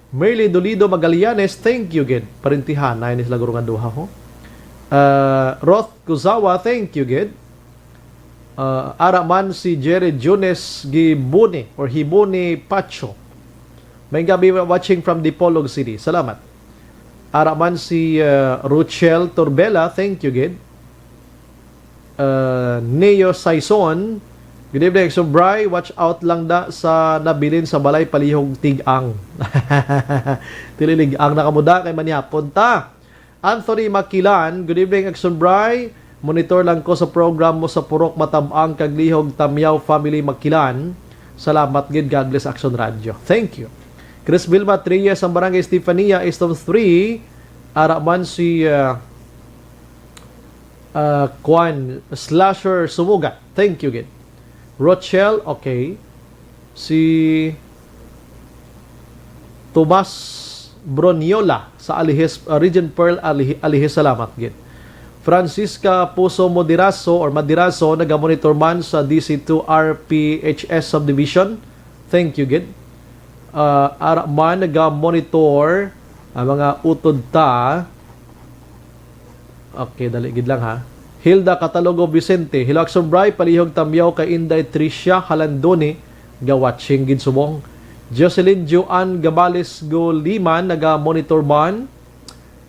Merly Dolido Magallanes, thank you gid. Parentihanay ni sila guro nga duha, ho. Ah, Roth Kuzawa, thank you gid. Ah, ara man si Jerry Jones Gibuni or Hibuni Pacho. May gabi, watching from Dipolog City. Salamat. Ara man si, ah, Ruchel Torbella, thank you gid. Uh, Neo Saison. Good evening, Exon Bri. Watch out lang da sa nabilin sa balay palihog tig-ang. Tililig-ang na kamo da kay manihapon ta. Anthony Makilan, good evening, Exon Bri. Monitor lang ko sa program mo sa Purok Matabang kag Lihog Tamyaw Family Makilan. Salamat gid. God bless Action Radio. Thank you. Chris Vilma Trias ang Barangay Stefania, Eastern three. Ara man si, uh, Ah, kuan, Slasher Sumugat. Thank you, gid. Rochelle, okay. Si Tomas Broniola sa Alijes, ah, Regent Pearl, Alihi-, Alijes, salamat, gid. Francisca Puso Moderaso or Madiraso, nagamonitor man sa D C two R P H S Subdivision. Thank you, gid. Ah, ara man, nagamonitor ang mga utod ta. Okay, dali gid lang, ha. Hilda Catalogo Vicente, Hilakson Bri, palihog Tamyaw kay Inday Tricia Halandoni, ga-watching gid subong. Jocelyn Joan Gabales Goliman, naga-monitor man.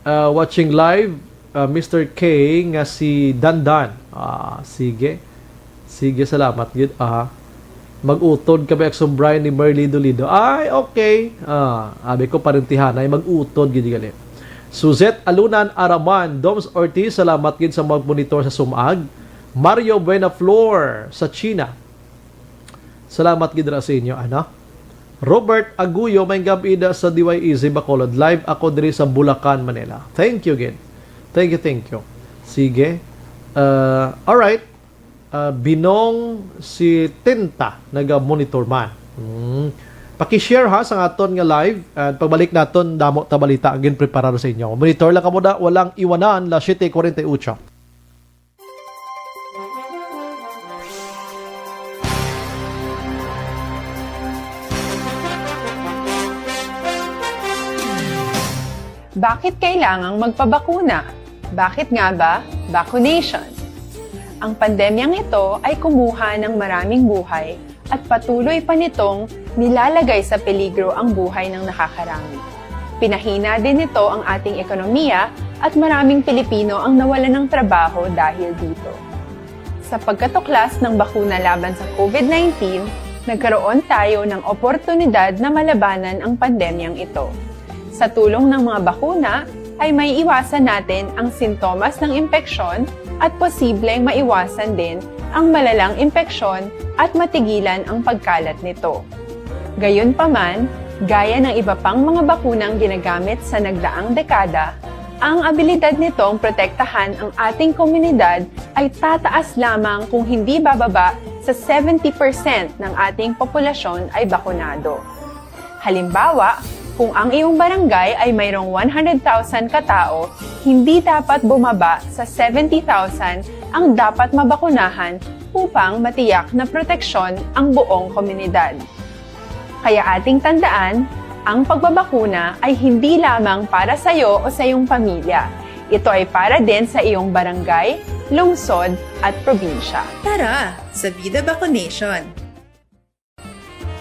Ah, watching live, ah, Mister K nga si Dandan. Ah, sige. Sige, salamat gid. Aha. Mag-utod ka ba, Exon Brian, ni Merly Dolido? Ay, okay. Ah, abi ko, parentihanay, mag-utod gid gali. Suzette Alunan Araman, Doms Ortiz, salamat gid sa mag-monitor sa Sumag. Mario Buenaflor sa China. Salamat gid ra sa inyo, ano? Robert Aguyo, may gabi da sa D Y E Z Bacolod. Live ako diri sa Bulacan, Manila. Thank you gid. Thank you, thank you. Sige. Uh, alright. Ah, Binong si Tinta, naga-monitor man. Hmm. Paki-share ha sa aton nga live. And pagbalik naton, damo ta balita ang ginpreparar sa inyo. Monitor lang kamo da, walang iwanan, las siete cuarenta y ocho. Bakit kailangang magpabakuna? Bakit nga ba vaccination? Ang pandemyang ito ay kumuha ng maraming buhay at patuloy pa nitong nilalagay sa peligro ang buhay ng nakakarami. Pinahina din nito ang ating ekonomiya at maraming Pilipino ang nawalan ng trabaho dahil dito. Sa pagkatuklas ng bakuna laban sa COVID nineteen, nagkaroon tayo ng oportunidad na malabanan ang pandemyang ito. Sa tulong ng mga bakuna, ay may iwasan natin ang sintomas ng impeksyon at posibleng maiwasan din ang malalang impeksyon at matigilan ang pagkalat nito. Gayunpaman, gaya ng iba pang mga bakunang ginagamit sa nagdaang dekada, ang abilidad nitong protektahan ang ating komunidad ay tataas lamang kung hindi bababa sa seventy percent ng ating populasyon ay bakunado. Halimbawa, kung ang iyong barangay ay mayroong one hundred thousand katao, hindi dapat bumaba sa seventy thousand ang dapat mabakunahan upang matiyak na proteksyon ang buong komunidad. Kaya ating tandaan, ang pagbabakuna ay hindi lamang para sa iyo o sa iyong pamilya. Ito ay para din sa iyong barangay, lungsod, at probinsya. Tara, sa Vida Vaccination!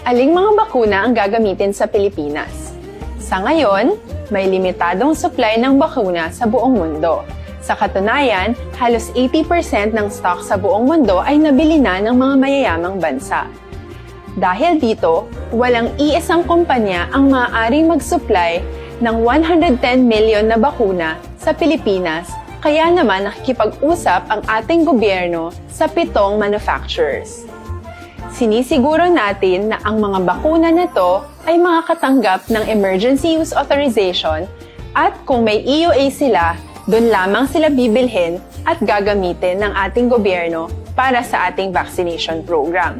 Aling mga bakuna ang gagamitin sa Pilipinas? Sa ngayon, may limitadong supply ng bakuna sa buong mundo. Sa katunayan, halos eighty percent ng stock sa buong mundo ay nabili na ng mga mayayamang bansa. Dahil dito, walang iisang kumpanya ang maaaring mag-supply ng one hundred ten million na bakuna sa Pilipinas, kaya naman nakikipag-usap ang ating gobyerno sa pitong manufacturers. Sinisiguro natin na ang mga bakuna na to ay makakatanggap ng emergency use authorization at kung may E U A sila, doon lamang sila bibilhin at gagamitin ng ating gobyerno para sa ating vaccination program.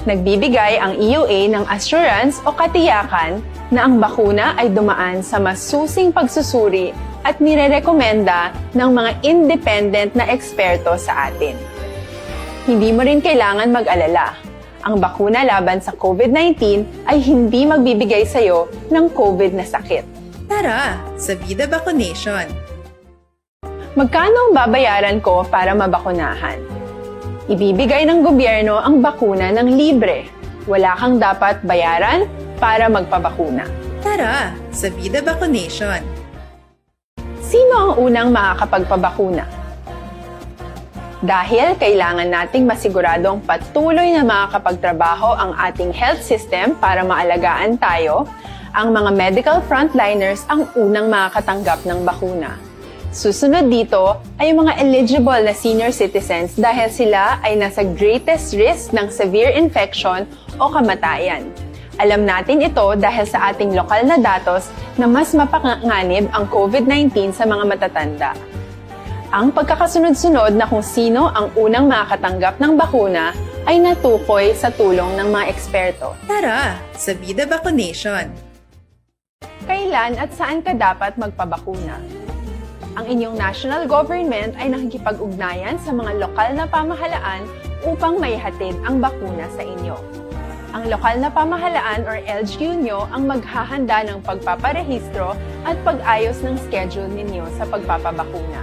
Nagbibigay ang E U A ng assurance o katiyakan na ang bakuna ay dumaan sa masusing pagsusuri at nirerekomenda ng mga independent na eksperto sa atin. Hindi mo rin kailangan mag-alala. Ang bakuna laban sa COVID nineteen ay hindi magbibigay sa iyo ng COVID na sakit. Tara, sa Vida Vaccination! Magkano ang babayaran ko para mabakunahan? Ibibigay ng gobyerno ang bakuna ng libre. Wala kang dapat bayaran para magpabakuna. Tara, sa Vida Vaccination! Sino ang unang makakapagpabakuna? Dahil kailangan nating masiguradong patuloy na makakapagtrabaho ang ating health system para maalagaan tayo, ang mga medical frontliners ang unang makakatanggap ng bakuna. Susunod dito ay ang mga eligible na senior citizens dahil sila ay nasa greatest risk ng severe infection o kamatayan. Alam natin ito dahil sa ating lokal na datos na mas mapanganib ang COVID nineteen sa mga matatanda. Ang pagkakasunod-sunod na kung sino ang unang makakatanggap ng bakuna ay natukoy sa tulong ng mga eksperto. Tara, sa Vida Vaccination! Kailan at saan ka dapat magpabakuna? Ang inyong national government ay nakikipag-ugnayan sa mga lokal na pamahalaan upang maihatid ang bakuna sa inyo. Ang lokal na pamahalaan or L G U nyo ang maghahanda ng pagpaparehistro at pag-ayos ng schedule ninyo sa pagpapabakuna.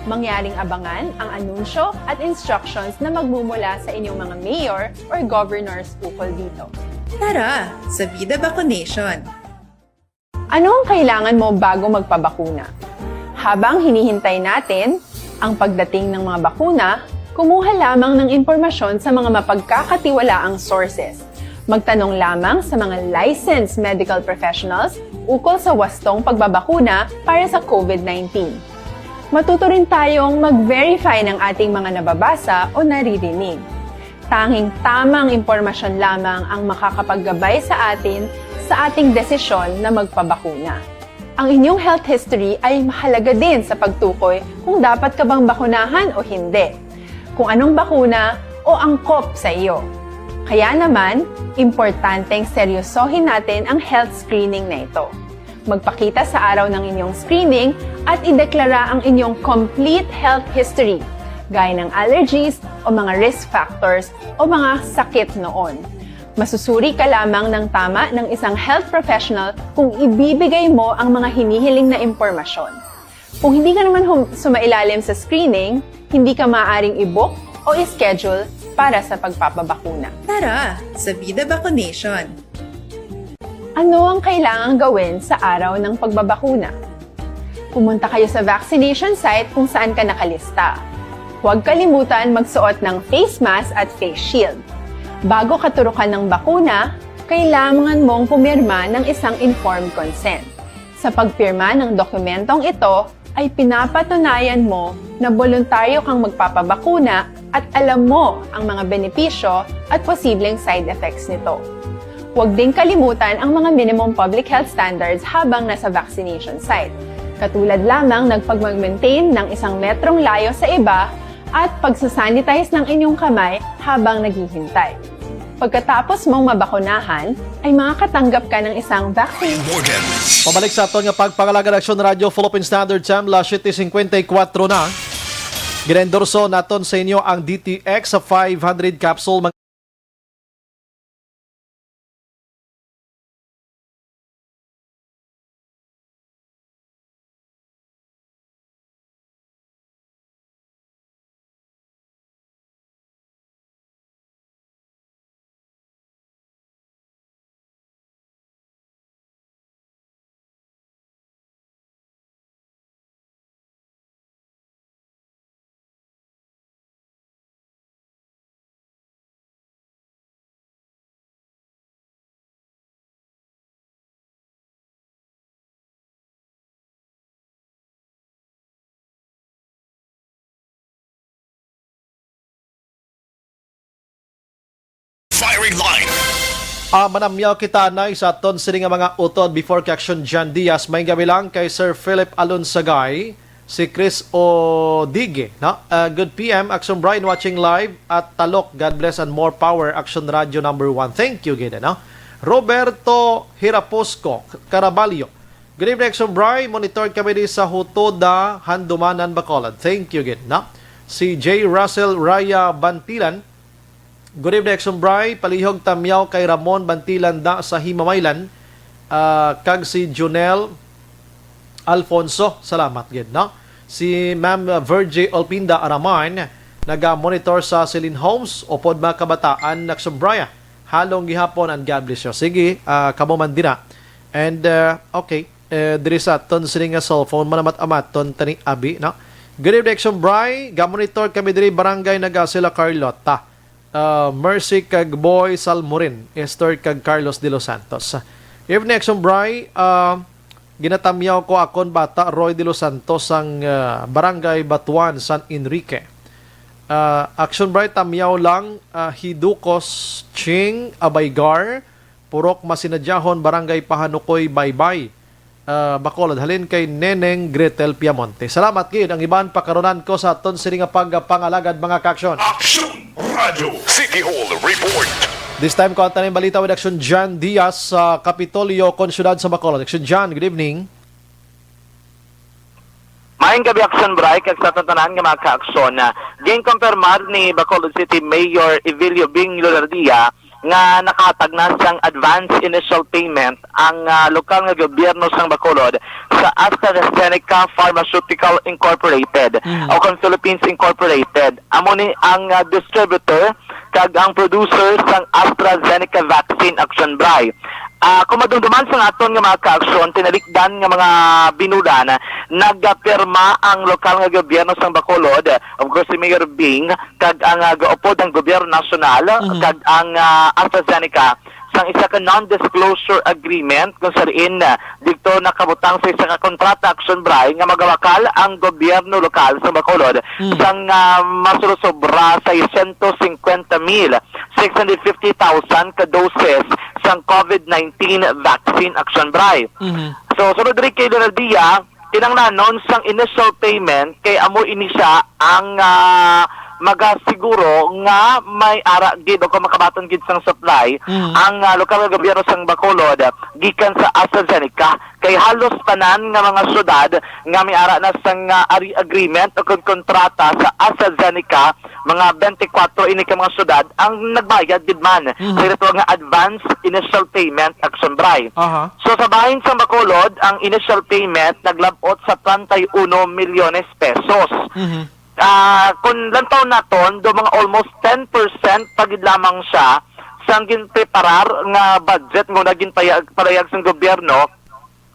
Mangyaring abangan ang anunsyo at instructions na magmumula sa inyong mga mayor or governors ukol dito. Tara, sa Vida Vaccination! Ano ang kailangan mo bago magpabakuna? Habang hinihintay natin ang pagdating ng mga bakuna, kumuha lamang ng impormasyon sa mga mapagkakatiwalaang sources. Magtanong lamang sa mga licensed medical professionals ukol sa wastong pagbabakuna para sa COVID nineteen. Matuto rin tayong mag-verify ng ating mga nababasa o naririnig. Tanging tamang impormasyon lamang ang makakapaggabay sa atin sa ating desisyon na magpabakuna. Ang inyong health history ay mahalaga din sa pagtukoy kung dapat ka bang bakunahan o hindi, kung anong bakuna o angkop sa iyo. Kaya naman, importanteng seryosohin natin ang health screening na ito. Magpakita sa araw ng inyong screening at ideklara ang inyong complete health history, gaya ng allergies o mga risk factors o mga sakit noon. Masusuri ka lamang ng tama ng isang health professional kung ibibigay mo ang mga hinihiling na impormasyon. Kung hindi ka naman hum- sumailalim sa screening, hindi ka maaaring i-book o i-schedule para sa pagpapabakuna. Tara sa Vida Vaccination! Ano ang kailangang gawin sa araw ng pagbabakuna? Pumunta kayo sa vaccination site kung saan ka nakalista. Huwag kalimutan magsuot ng face mask at face shield. Bago katurukan ng bakuna, kailangan mong pumirma ng isang informed consent. Sa pagpirma ng dokumentong ito, ay pinapatunayan mo na boluntaryo kang magpapabakuna at alam mo ang mga benepisyo at posibleng side effects nito. Huwag ding kalimutan ang mga minimum public health standards habang nasa vaccination site, katulad lamang ng pagmag-maintain ng isang metrong layo sa iba at pagsasanitize ng inyong kamay habang naghihintay. Pagkatapos mong mabakunahan, ay makakatanggap ka ng isang vaccine. Morgan. Pabalik sa aton nga pagpangalagad, Aksyon Radio, Philippine Standard Time, las siyete cincuenta y cuatro na. Ginaendorso naton sa inyo ang D T X five hundred capsule. Firing line. Ah, manamyaw kita na sa aton sini nga mga utod before kay Aksyon John Diaz. May gabi lang kay Sir Philip Alonsagay, si Chris Odigue, no? Ah, good P M, Aksyon Brian watching live at Talok. God bless and more power, Aksyon Radio number one. Thank you, gid, no? Roberto Hiraposco Caraballo. Good evening, Aksyon Bri. Monitor kami di sa Hutoda, Handumanan, Bacolod. Thank you, gid, no? Si J Russell Raya Bantilan, good evening, Aksyon Bri. Palihog tamyaw kay Ramon Bantilan da sa Himamaylan, ah, kag si Junel Alfonso. Salamat gid, no? Si Ma'am Virgie Olpinda Araman, naga-monitor sa Celine Homes, upod mga kabataan, Aksyon Bri. Halong gihapon and God bless you. Sige, ah, kamo man dira. And, ah, okay, eh, diri sa aton sini nga cellphone, manamat-amaton tani abi, no? Good evening, Aksyon Bri. Ga-monitor kami diri, Barangay Nagasila, Carlota. Ah, Mercy kag Boy Salmorin, Esther kag Carlos de los Santos. Evening, Aksyon Bri. Ah, ginatamyaw ko akon bata, Roy de los Santos, sang, ah, Barangay Batuan, San Enrique. Ah, Aksyon Bri, tamyaw lang, ah, Hidukos Ching Abaygar, Purok Masinadyahon, Barangay Pahanukoy, Baybay, ah, Bacolod, halin kay Neneng Gretel Piamonte. Salamat gid. Ang iban pakarunan ko sa aton sini nga pagpangalagad, mga kaaksyon. Aksyon Radio City Hall Report. This time, kuha tayo ng balita with Aksyon John Diaz sa Kapitolyo kon siyudad sa Bacolod. Aksyon John, good evening. Maayong gabi, Aksyon Bri, kag sa aton tanan nga mga kaaksyon. Ginkompirmar ni Bacolod City Mayor Evelio Bing Lunardia nga nakahatag na sang advance initial payment ang, ah, lokal nga gobyerno sang Bacolod sa AstraZeneca Pharmaceutical Incorporated, Mm. o kon Philippines Incorporated. Amo ni ang, ah, distributor kag ang producer sang AstraZeneca vaccine, Aksyon Bri. Ah, kung madumduman sang aton nga mga kaaksyon, tinalikdan nga mga binulan, nagapirma ang lokal nga gobyerno sang Bacolod, of course, si Mayor Bing, kag ang, ah, gaupod ang gobyerno nasyonal, Mhm. kag ang, ah, AstraZeneca, sang isa ka non-disclosure agreement, kung sa diin, ah, dito nakabutang sa isa ka kontrata, Aksyon Bri, nga magawakal ang gobyerno lokal sa Bacolod Mm. sang, ah, masulosobra seiscientos cincuenta mil, six hundred fifty thousand ka doses sang COVID nineteen vaccine, Aksyon Bri. Mhm. So, sunod diri kay Lunardia, kinahanglanon sang initial payment kay amo ini siya ang, ah, magasiguro nga may ara gid o kung makabaton gid sang supply Mm. ang, ah, lokal nga gobyerno sang Bacolod, ah, gikan sa AstraZeneca. Kay halos tanan nga mga syudad nga may ara na sang, ah, ari-, agreement o kon kontrata sa AstraZeneca, mga twenty-four ini ka mga syudad ang nagbayad gid man Mhm. sa ginatawag nga advance initial payment, Action Bray. Aha. So, sa bahin sang Bacolod, ang initial payment naglab-ot sa treinta y uno milyones pesos. Mhm. Ah, kung lantaw naton, do mga almost ten percent pa gid lamang siya sang ginpreparar nga budget nga naging payag, palayag sang gobyerno,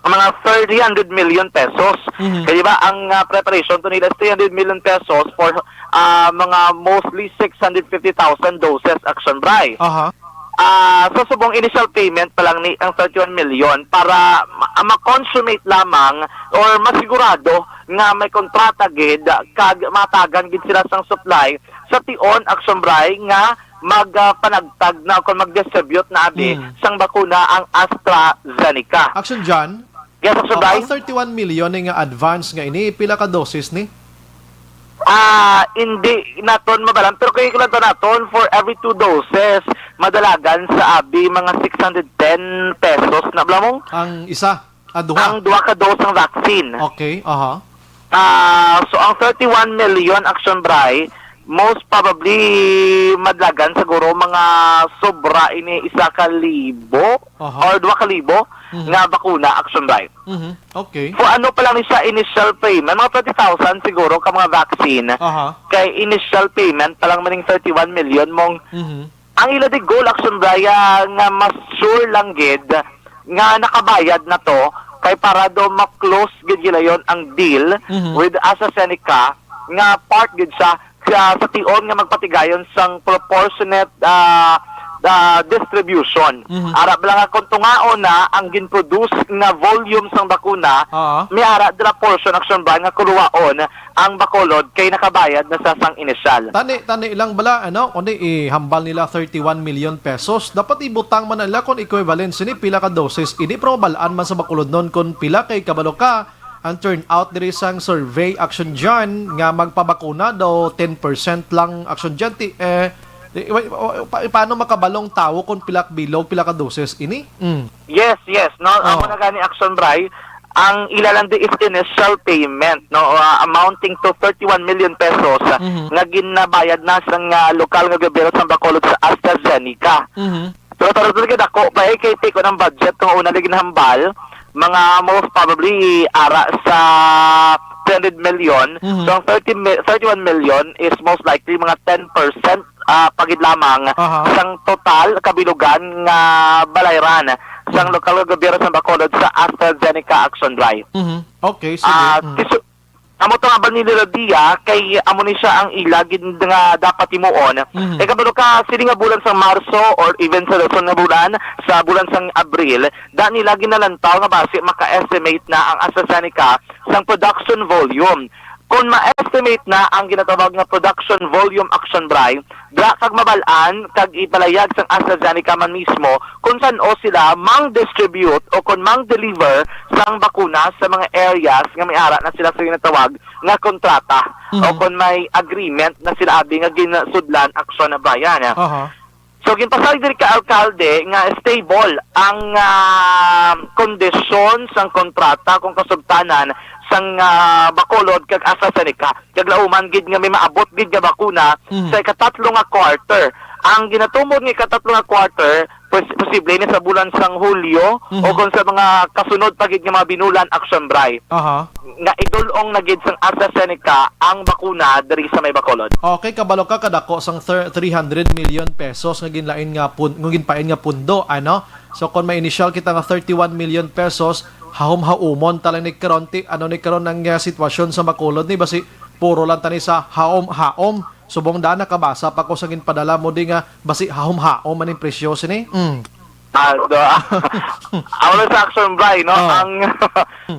mga three hundred million pesos. Mhm. Kaya ba, ang, ah, preparation to nila is three hundred million pesos for, ah, mga mostly six hundred fifty thousand doses, Action Bray. Aha. Ah, sa subong initial payment pa lang ni ang thirty-one million para ma-, ma-consummate lamang or masigurado nga may kontrata gid kag matagan gid sila sang supply sa tion, Action Bray, nga mag, ah, panagtag na o kung mag-distribute na abi Hmm. sang bakuna ang AstraZeneca. Action John? Yes, Action Oh, Bray? Ang thirty-one million ni nga advance nga ini, pila ka doses ni? Ah, hindi naton mabalan, pero kay kulanto naton, for every two doses, madalagan sa abi mga six hundred ten pesos na bala mo. Ang isa? Ah, duha? Ang duha ka dose ng vaccine. Okay, aha. Ah, so ang thirty-one million, Action Bray, most probably madalagan siguro mga sobra ini isa ka libo Aha. or duha ka libo Mhm. nga bakuna, Action Bray. Mhm. Okay. Kung ano pa lang ni siya initial payment, mga twenty thousand siguro ka mga vaccine. Aha. Kay initial payment pa lang maning thirty-one million mong Mhm. ang ila di goal, Action Bray, ah, nga mas sure lang gid nga nakabayad na to kay para do ma-close gid gilayon ang deal Mhm. with AstraZeneca nga part gid siya sa, sa tion nga magpatigayon sang proportionate, ah, ah, distribution. Mhm. Ara bala nga kung tungaon na ang gin-produce nga volume sang bakuna, Oo. may ara dira portion, Action Bray, nga kuluwaon ang Bacolod kay nakabayad na sa sang inisyal. Tani, tani lang bala, ano, kundi ihambal nila thirty-one million pesos. Dapat ibutang man nila kung equivalent sini pila ka doses. Ini, pero mabalaan man sa Bacolod nun kung pila kay kabalo ka. Ang turnout diri sang survey, Action John, nga magpabakuna daw ten percent lang, Action John. Ti, eh, di, wa-, wa-, pa-, paano makabalong tawo kung pila bilog, pila ka doses ini? Mm. Yes, yes. No, Oh. amo na gani, Action Bray. Ang ila lang di is initial payment, no, uh, amounting to thirty-one million pesos, uh, Mhm. nga ginabayad na sang, uh, lokal nga gobyerno sa Bacolod sa AstraZeneca. Mhm. Pero para talaga dako pa eh, kay take on ang budget nga una lagi nahambal, mga most probably ara sa three hundred million. Mhm. So ang thirty mi-, thirty-one million is most likely mga ten percent, ah, pa gid lamang Aha. sang total kabilugan nga balayran sang Mhm. lokal nga gobyerno sa Bacolod sa AstraZeneca Action Drive. Mhm. Okay, sige. Ah, Mm. kisu-, amo to nga ba ni Rodia, kay amo ni siya ang ila gid nga dapat himuon. Mhm. Kay kabalo ka, sini nga bulan sa Marso or even sa dason nga bulan, sa bulan sang Abril, da nila ginalantaw nga basi maka-estimate na ang AstraZeneca sang production volume. Kon ma-estimate na ang ginatawag nga production volume, Action Bray, dira kag mabal-an kag ipalayag sang AstraZeneca man mismo kon san-o sila mang-distribute o kon mang-deliver sang bakuna sa mga areas nga may ara na sila sa ginatawag nga kontrata o Mhm. kon may agreement na sila abi nga ginsudlan, Action, Brian. Aha. So, ginpasalig diri ka alkalde nga stable ang, ah, kondisyon sang kontrata kung kasugtanan sang, ah, Bacolod kag AstraZeneca. Kag lauman gid nga may maabot gid nga bakuna Mhm. sa ikatatlo nga quarter. Ang ginatumod nga ikatatlo nga quarter, pos-, posible ni sa bulan sang Hulyo Mhm. o kung sa mga kasunod pa gid nga mga binulan, Action Bray. Aha. Nga idul-ong na gid sang AstraZeneca ang bakuna diri sa may Bacolod. Okay, kabalo ka kadako sang thir-, three hundred million pesos nga ginlain nga pun-, nga ginpain nga pundo, ano? So, kung may initial kita nga thirty-one million pesos, hahom-haumon ta lang ni karon ti, ano ni karon ang, ah, sitwasyon sa Bacolod ni, basi puro lang tani sa haom-haom. Subong da nakabasa pa ko sa ginpadala mo di nga basi hahom-haom man ang presyo sini. Mm. Ah, do, ah, ako lang sa Action Bray, no? Oh. Ang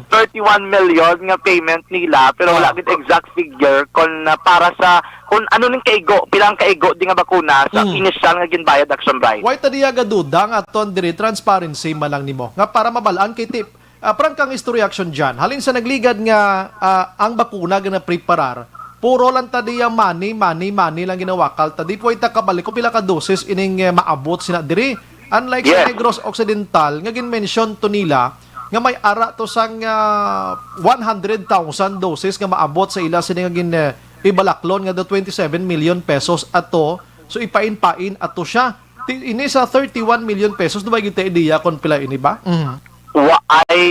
thirty-one million nga payment nila, pero wala Oh. gid exact figure kung, ah, para sa, kung ano ning kaigo, pilang kaigo di nga bakuna sa Mm. initial nga ginbayad, Action Bray. Why ta diya gaduda nga aton diri transparency man lang nimo? Nga para mabalaan kay tip, ah, prangkang istorya, Action John. Halin sa nagligad nga, ah, ang bakuna nga napreparar, Puro lang ta diya money, money, money lang ginawakal ta. Di po ta kabalik kung pila ka doses ining, eh, maabot sina diri. Unlike sa Yes. Negros Occidental, nga gin-mention to nila nga may ara to sang, ah, one hundred thousand doses nga maabot sa ila sini nga gin, eh, ibalaklon nga do twenty-seven million pesos ato. So, ipain-pain ato siya. Ti-, ini sa thirty-one million pesos, di ba, kita idea kung pila ini ba? Mhm. Wa ay,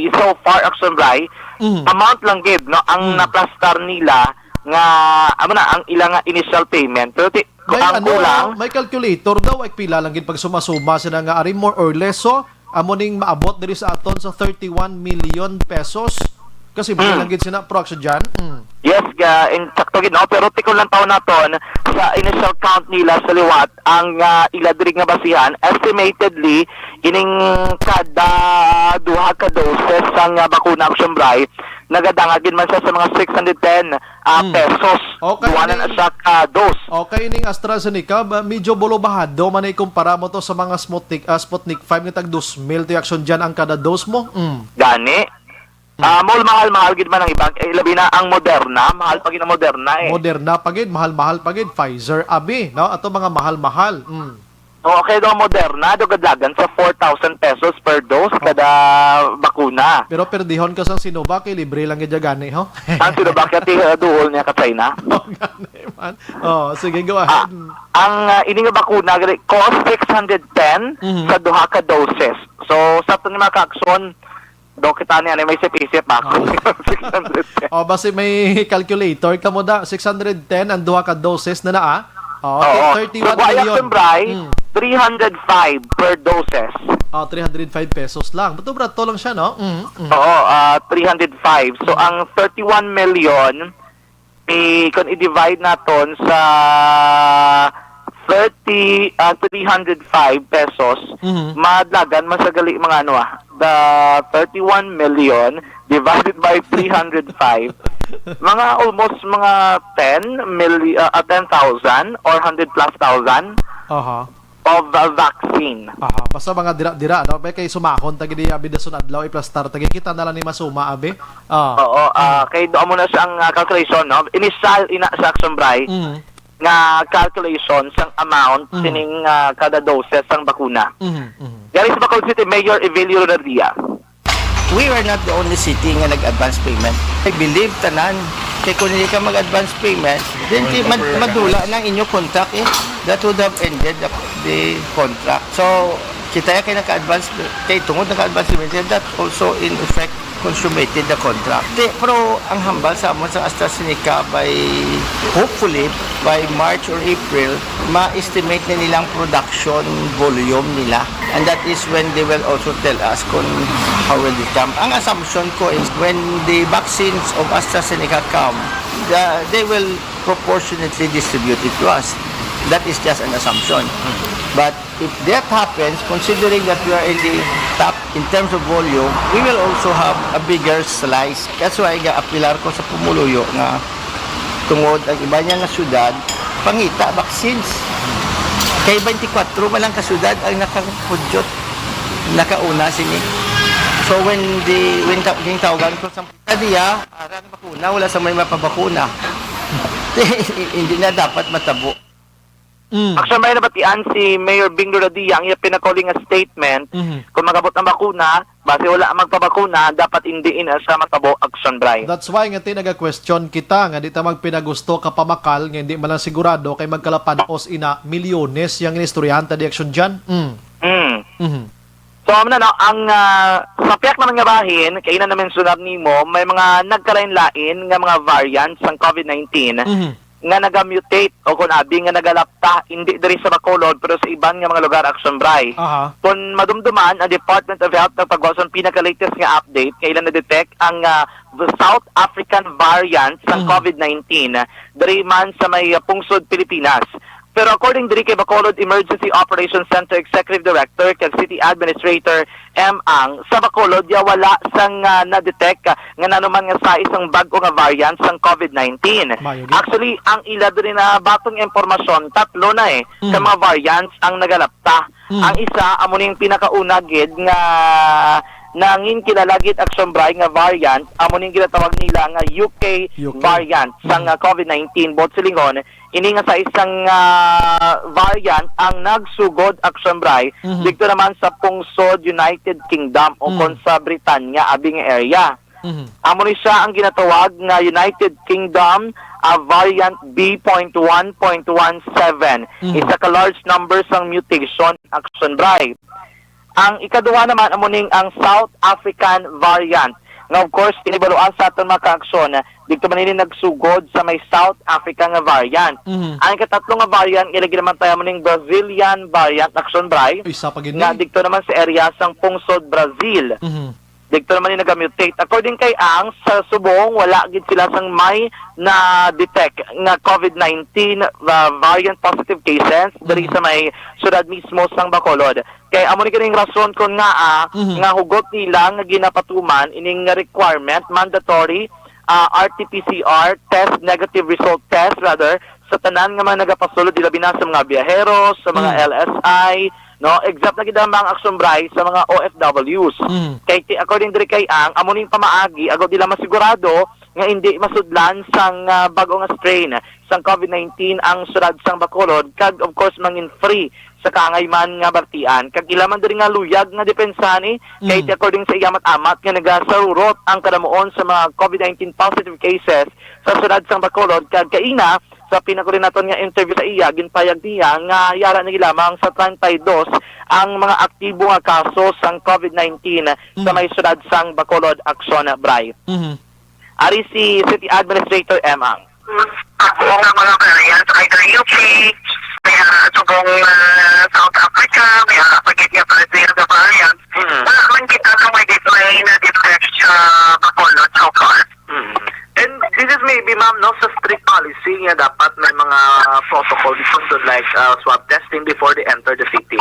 so far, Action Bray, Mhm. amount lang gid, no, ang Mm. naplastar nila nga, amo na, ang ila nga initial payment. Pero ti-, May ang ano, kulang may calculator daw, ay pila lang gid pag suma-suma sila nga ari, more or less, so, amo ning maabot diri sa aton sa thirty-one million pesos. Kasi Mm. lang gid sina, Pro Action Jan. Mm. Yes, ga, in, sakto gid, no? Pero tikon lang taon naton, sa initial count nila sa liwat, ang, ah, ila diri nga basihan, estimatedly, ining kada duha ka doses sang, ah, bakuna, Action Bray, nagadangag gid man siya sa mga six hundred ten, ah, Mm. pesos. Okay, Duha na na ning siya ka dose. Okay, ning AstraZeneca, ba, medyo bulubahado man ikumpara mo to sa mga Sputnik, ah, Sputnik five nga tag dos mil to, Action Jan, ang kada dose mo. Mm. Gani. Mm. Ah, mol, mahal-mahal gid man ang iban. Eh, labi na ang Moderna, mahal pa gid ang Moderna, eh. Moderna pa gid, mahal-mahal pa gid. Pfizer, abi, no? Ato mga mahal-mahal. Mm. Oo, kay daw Moderna, daw kadlagan sa four thousand pesos per dose Oh. kada bakuna. Pero perdihon ka sang Sinovac, eh, libre lang gid gani, ho? Ang Sinovac, kaya ti-, uh, duol niya ka China. Oh, gani man. Oh, sige, go Ah, ahead. ang, uh, ini nga bakuna, gali, cost six hundred ten Mhm. sa duha ka doses. So, sa aton nga mga ka-aksyon, do kita niya, may isip-isip, ah. Oh. Six hundred ten. Oh, basi may calculator ka mo da. Six hundred ten ang duha ka doses na naa. Oh, Oo. thirty-one So, buhay million. Action Bray, Mm. three hundred five per doses. Oh, three hundred five pesos lang. Bato, brato lang siya, no? Mm, mm. Oo, ah, three hundred five. So, Mm. ang thirty-one million, i-, kung i-divide naton sa thirty, ah, three hundred five pesos, Mhm. madlagan man sa gali mga ano, ah, the thirty-one million divided by three hundred five, mga almost mga ten million, ah, ah, ten thousand or hundred plus thousand Aha. of, ah, vaccine. Aha. Basta mga dira-dira, no? May kay sumahon, tagi di, abi, dason adlaw, iplastar, tagi kita na lang ni masuma, abi. Ah. Oo, ah, Mm. kay doon mo na siya ang, ah, calculation, no? Initial, ina sa Action Bray, Mm. nga calculation sang amount Mhm. sining, ah, kada doses sang bakuna. Mhm, mhm. Gani sa Bacolod City Mayor Evelio Renardia. We are not the only city nga nag-advance payment. I believe tanan. Kay kung hindi ka mag-advance payment, then di, mad-, madula na ang inyo contract eh. That would have ended the, the contract. So, kita ya kay naka-advance, kay tungod naka-advance payment, that also in effect consummated the contract. Di, pero ang hambal sa amon sa AstraZeneca by, hopefully, by March or April, ma-estimate na nilang production volume nila. And that is when they will also tell us kung how will it come. Ang assumption ko is when the vaccines of AstraZeneca come, the, they will proportionately distribute it to us. That is just an assumption. But if that happens, considering that we are in the top in terms of volume, we will also have a bigger slice. That's why ga-apilar ko sa pumuluyo nga tungod ang iba niya nga syudad, pangita vaccines. Kay twenty-four man lang ka syudad ang nakakudyot, nakauna sini. So when the, when ta-, gintawgan ko sa diya, ara ang bakuna, wala sa may mapabakuna. Hindi na dapat matabo. Mm. Actually, may nabatian si Mayor Bing Duradia ang iya pinakauling nga statement, Mhm. kung magabot ang bakuna, basi wala ang magpabakuna, dapat hindi ina siya matabo, Action Bray. That's why nga tinaga-question kita nga di ta magpinagusto ka pamakal nga hindi man lang sigurado kay magkalapan-os ina milyones yang inistoryahan ta di, Action Jan. Mm. Mm. Mhm. So, amo na, no, ang, ah, sa piyak naman nga bahin, kay ina na-mensionar nimo, may mga nagkalain-lain nga mga variants sang covid nineteen. Mhm. nga nagamutate o kun abi nga nagalapta, hindi diri sa Bacolod, pero sa iban nga mga lugar, Action Bray. Aha. Kung madumduman, ang Department of Health nagpagawas sang pinaka-latest nga update nga ila na-detect ang, ah, South African variant sang Mhm. covid nineteen, diri man sa may, ah, pungsod Pilipinas. Pero according diri kay Bacolod Emergency Operations Center Executive Director kag City Administrator M. Ang, sa Bacolod, ya wala sang, ah, na-detect, ah, nga nanuman nga sa isang bag-o nga variant sang covid nineteen. Maayo gid. Actually, ang ila diri na batong impormasyon, tatlo na eh, Mm. ka mga variants ang nagalapta. Mm. Ang isa, amo ning pinakauna gid nga nangin kilala gid, Action Bri, nga variant, amo ning ginatawag nila nga U K U K. variant sang, Mm. ah, COVID nineteen. Buot silingon, ini nga sa isang, ah, variant ang nagsugod, Action Bri, Mhm. didto naman sa pungsod United Kingdom o Mm. kon sa Britanya, abi nga area. Mhm. Amo ni siya ang ginatawag nga United Kingdom, ah, variant B point one point one seven. Mhm. Isa ka large number sang mutation, Action Bri. Ang ikaduha naman amo ning ang South African variant. Nga, of course, kini baluan sa aton, mga ka-aksyon, didto man ini nagsugod sa may South Africa nga variant. Mhm. Ang ikatatlo nga variant nga lagi naman tayo amo ning Brazilian variant, Action Bri, Isa pa gid nga ni. didto naman sa area sang pungsod Brazil. Mhm. Didto naman ni nagamutate. According kay Ang, sa subong, wala gid sila sang may na-detect nga COVID nineteen, uh, variant positive cases diri Mhm. sa may syudad mismo sang Bacolod. Kay amo ni kining rason kon ngaa Mhm. nga hugot nila nga ginapatuman ining requirement, mandatory, ah, R T P C R test, negative result test rather, sa tanan nga mga nagapasulod, ilabi na sa mga biyahero, sa mga Mm. L S I, no? Except na gid ang mga Action Bri sa mga O F Ws. Mm. Kay ti-, according diri kay Ang, amo ning pamaagi, agod nila masigurado nga hindi masudlan sang, ah, bag-o nga strain sang COVID nineteen ang syudad sang Bacolod, kag of course, mangin free sa kaangay man nga balatian. Kag ila man diri nga luyag nga depensa ni, kay Mm. ti according sa iya, amat-amat nga nagasarurot ang kadamuon sa mga COVID nineteen positive cases sa syudad sang Bacolod, kag kaina, sa pinakuli naton nga interview sa iya, ginpayag niya nga yara na gid lamang sa treinta y dos ang mga aktibo nga kaso sang COVID nineteen sa Mm. may syudad sang Bacolod, Action Bri. Mhm. Ari si City Administrator Emang. Ako nga mga variant, either U K, may ara subong, ah, South Africa, may ara pa gid nga Brazil nga variant. Mm. Wala man kita nga may di-, may na-detect sa Bacolod so far. Mm. And this is maybe, ma'am, no, sa strict policy nga dapat may mga protocol sundon, like, uh, swab testing before they enter the city.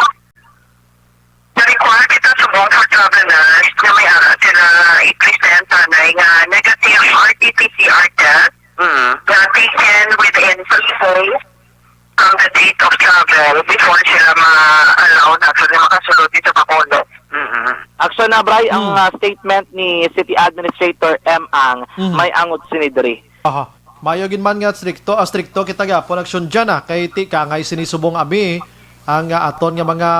Na-require kita subong for travelers nga may ara sila i-present anay nga negative R T P C R test Mm. nga taken within three days from the date of travel before sila ma-allow nato nga makasulod dito sa Bacolod. Mm-mm. Action na, Bri, ang, Mm. ah, statement ni City Administrator Emang Mm. may angot sini diri. Aha. Mayo gid man nga strikto, ah, strikto kita gyapon, Action Jan, ah, kay ti kaangay sini subong abi ang, ah, aton nga mga,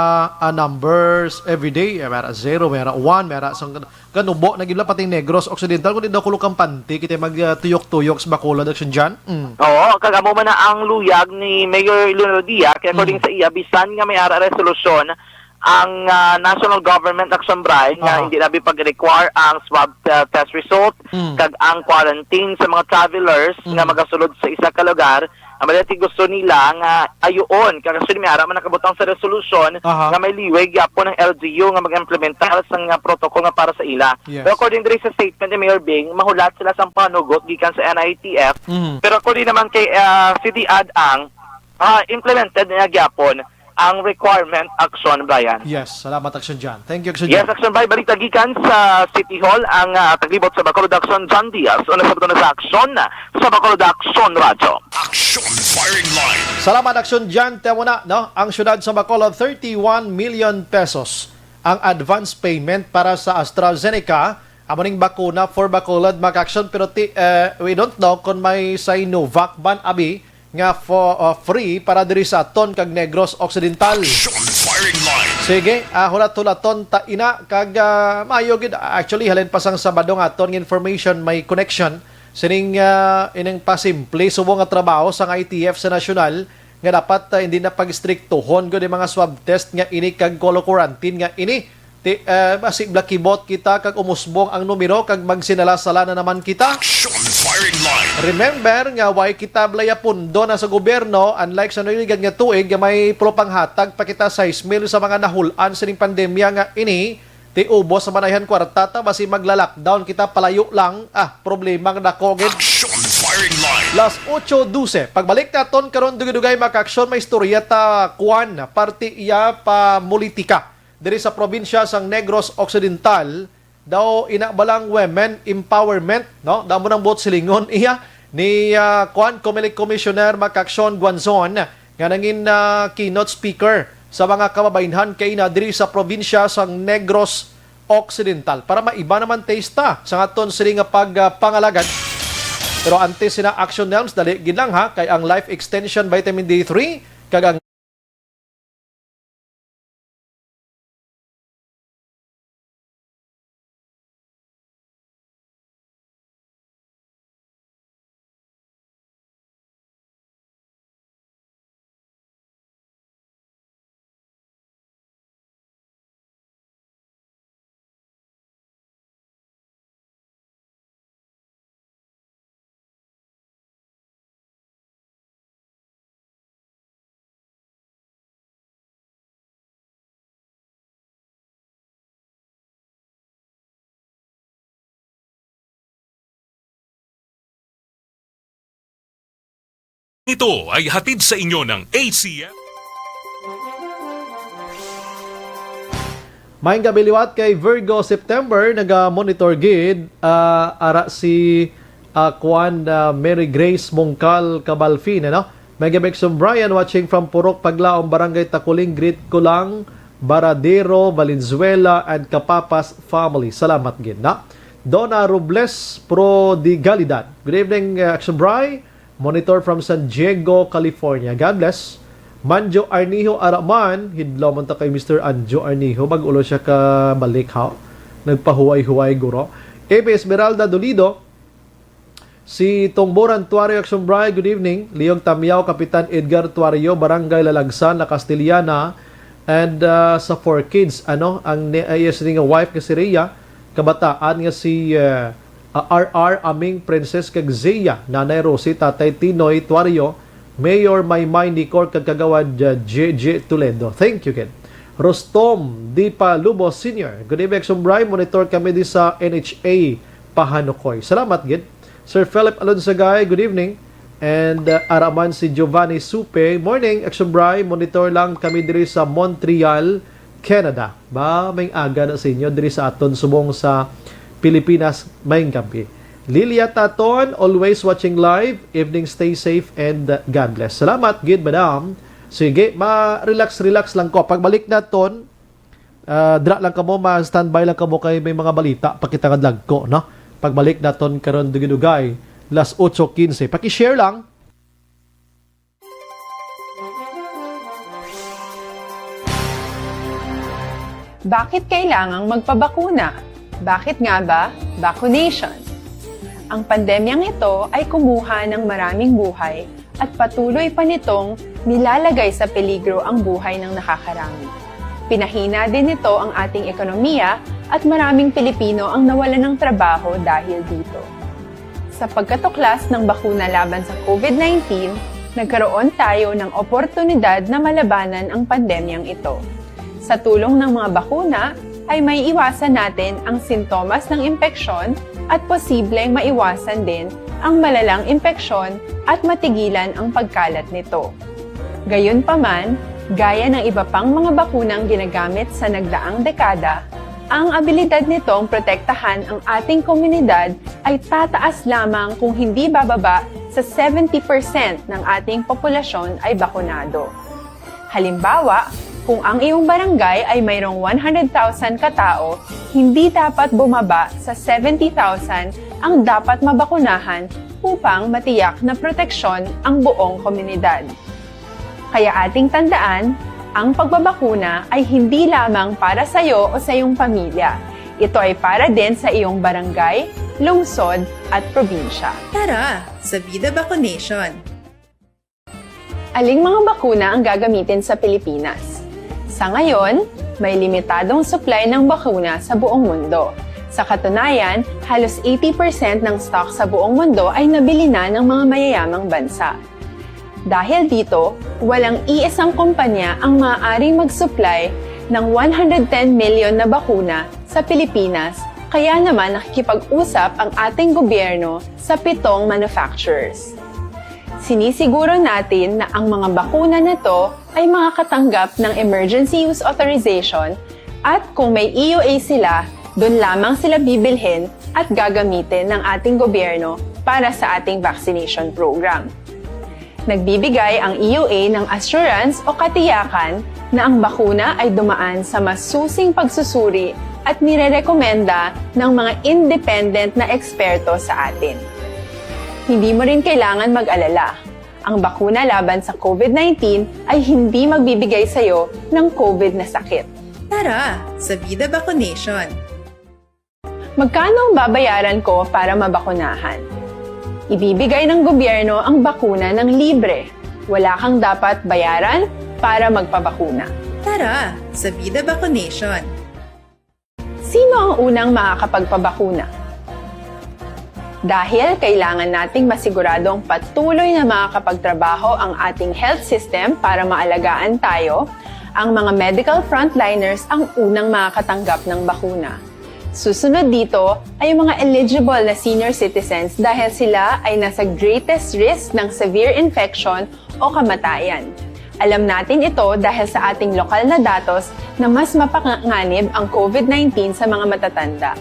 ah, numbers everyday, eh, may ara zero, may ara one, may ara sang kanubo na gid lang, pati Negros Occidental, kundi daw kulo kampante kita mag, ah, tuyok-tuyok sa Bacolod, Action Jan. Mm. Oo, kag amo man na ang luyag ni Mayor Leonardia, kay according Mm. sa iya, bisan nga may ara resolusyon ang, ah, national government, Action Bri, nga Aha. hindi na bi pag-require ang swab, ah, test result Mm. kag ang quarantine sa mga travelers nga Mm. magasulod sa isa ka lugar, ang madati gusto nila nga ayuon. Kag actually, may ara man nakabutang sa resolusyon Aha. nga may liway gyapon ang L G U nga mag-implementar sa nga protocol nga para sa ila. Yes. Pero according diri sa statement ni Mayor Bing, mahulat sila sang panugot gikan sa N I T F. Mhm. Pero according naman kay, ah, City Ad Ang, ah, implemented na gyapon ang requirement, Action Brian. Yes, salamat, Action John. Thank you, Action Yes, John. Action Brian, balita gikan sa City Hall ang, ah, taglibot sa Bacolod Action, John Diaz, una sa buto na sa Action, sa Bacolod Action Radyo. Action Firing Line. Salamat, Action John. Tiyan mo na, no? Ang siyudad sa Bacolod, thirty-one million pesos ang advance payment para sa AstraZeneca. Amo ning bakuna for Bacolod, mga ka-action, pero ti-, eh, we don't know kung may Sinovac ban, abi, nga fo-, uh, free para diri sa aton kag Negros Occidental. Action Firing Line. Sige, ah, hulat-hulaton ta ina kag, ah, maayo gid. Actually, halin pa sang Sabado nga aton nga information, may connection sining, ah, ining pasimple subong nga trabaho sang I T F sa nasyonal nga dapat, ah, hindi na pag-istriktuhon gud ang mga swab test nga ini kag kolo quarantine nga ini. Ti-, eh, basi blakibot kita kag umusbong ang numero kag magsinala-sala na naman kita. Action Firing Line. Remember nga way kita blaya pundo na sa gobyerno, unlike sa naligad nga tuig nga may pulo pang hatag pa kita sais mil sa mga nahul-an sining pandemya nga ini, ti ubos sa manayhan kwarta ta, basi magla-lockdown kita palayo lang. Ah, problema nga dako gid. Action Firing Line. Las ocho doce. Pagbalik naton karon, dugay-dugay, mga ka-action, may istorya ta, kuan, parte iya pa politika. Diri sa probinsya sang Negros Occidental, daw ina ba lang women empowerment, no? Daw mo nang buot silingon iya ni, ah, kuan, Comelec Commissioner, mga ka-action, Guanzon, nga nangin, ah, keynote speaker sa mga kababaynhan kay na diri sa probinsya sang Negros Occidental. Para maiba naman taste ta sa aton sini nga pag, ah, pangalagad. Pero antes sina, Action Nelms, dali gid lang ha, kay ang Life Extension Vitamin D three kag ang Ito ay hatid sa inyo ng A C F. Maayong gabi liwat kay Virgo September, naga-monitor gid, ah, ara si, ah, kuan, ah, Mary Grace Mongkal Cabalfin, ano? Maayong gabi, Action Brian, watching from Purok Paglaom, Barangay Takuling, greet ko lang Baradero, Valenzuela, and Kapapas family. Salamat gid, na. Donna Robles Prodigalidad. Good evening, uh, Action Bri. Monitor from San Diego, California. God bless. Manjo Arnijo Araman, hidlaw man ta kay Mister Anjo Arnijo, bag-o lang siya kabalik, ha? Nagpahuway-huway, guro. A B Esmeralda Dolido, si Tongboran Tuario, Action Bri, good evening. Leong Tamiao, Kapitan Edgar Tuario, Barangay Lalagsan, La Castellana, and, uh, sa four kids, ano, ang ni-, uh, yes, nga wife nga si Rhea, kabataan nga si, uh, uh, R R, Aming, Princess, kag Zia, Nanay Rosie, Tatay Tinoy Tuario, Mayor Maymay Nicor, kag Kagawad, uh, J J Toledo. Thank you, Ken. Rostom D. Palubo Senior. Good evening, Action Bri. Monitor kami di sa N H A Pahanukoy. Salamat gid. Sir Philip Alonsagay, good evening. And, uh, araman si Giovanni Supe. Morning, Action Bri. Monitor lang kami diri sa Montreal, Canada. Ba, may aga na sa inyo diri sa aton subong sa Pilipinas, may gabi. Lilia Taton, always watching live. Evening, stay safe and, uh, God bless. Salamat gid, madam. Sige, ma-relax, relax lang ko. Pagbalik naton, ah, dra lang kamo, ma-standby lang kamo kay may mga balita pa kita nga dagko, no? Pagbalik naton karon dugay-dugay, las otso quince. Paki-share lang. Bakit kailangang magpabakuna? Bakit nga ba vaccination? Ang pandemyang ito ay kumuha ng maraming buhay at patuloy pa nitong nilalagay sa peligro ang buhay ng nakakarami. Pinahina din nito ang ating ekonomiya at maraming Pilipino ang nawalan ng trabaho dahil dito. Sa pagkatuklas ng bakuna laban sa COVID nineteen, nagkaroon tayo ng oportunidad na malabanan ang pandemyang ito. Sa tulong ng mga bakuna, ay maiiwasan natin ang sintomas ng impeksyon at posibleng maiwasan din ang malalang impeksyon at matigilan ang pagkalat nito. Gayunpaman, gaya ng iba pang mga bakunang ginagamit sa nagdaang dekada, ang abilidad nitong protektahan ang ating komunidad ay tataas lamang kung hindi bababa sa seventy percent ng ating populasyon ay bakunado. Halimbawa, kung ang iyong barangay ay mayroong one hundred thousand ka tao, hindi dapat bumaba sa seventy thousand ang dapat mabakunahan upang matiyak na proteksyon ang buong komunidad. Kaya ating tandaan, ang pagbabakuna ay hindi lamang para sa iyo o sa iyong pamilya. Ito ay para din sa iyong barangay, lungsod, at probinsya. Tara sa Vida Vaccination! Aling mga bakuna ang gagamitin sa Pilipinas? Sa ngayon, may limitadong supply ng bakuna sa buong mundo. Sa katunayan, halos eighty percent ng stock sa buong mundo ay nabili na ng mga mayayamang bansa. Dahil dito, walang iisang kumpanya ang maaaring mag-supply ng one hundred ten million na bakuna sa Pilipinas, kaya naman nakikipag-usap ang ating gobyerno sa pitong manufacturers. Sinisiguro natin na ang mga bakuna na to ay makakatanggap ng emergency use authorization, at kung may E U A sila, dun lamang sila bibilhin at gagamitin ng ating gobyerno para sa ating vaccination program. Nagbibigay ang E U A ng assurance o katiyakan na ang bakuna ay dumaan sa masusing pagsusuri at nirerekomenda ng mga independent na eksperto sa atin. Hindi mo rin kailangan mag-alala. Ang bakuna laban sa COVID nineteen ay hindi magbibigay sa iyo ng COVID na sakit. Tara sa Vida Vacunation! Magkano ang babayaran ko para mabakunahan? Ibibigay ng gobyerno ang bakuna ng libre. Wala kang dapat bayaran para magpabakuna. Tara sa Vida Vacunation! Sino ang unang makakapagpabakuna? Dahil kailangan nating masiguradong patuloy na makakapagtrabaho ang ating health system para maalagaan tayo, ang mga medical frontliners ang unang makakatanggap ng bakuna. Susunod dito ay ang mga eligible na senior citizens dahil sila ay nasa greatest risk ng severe infection o kamatayan. Alam natin ito dahil sa ating lokal na datos na mas mapanganib ang COVID nineteen sa mga matatanda.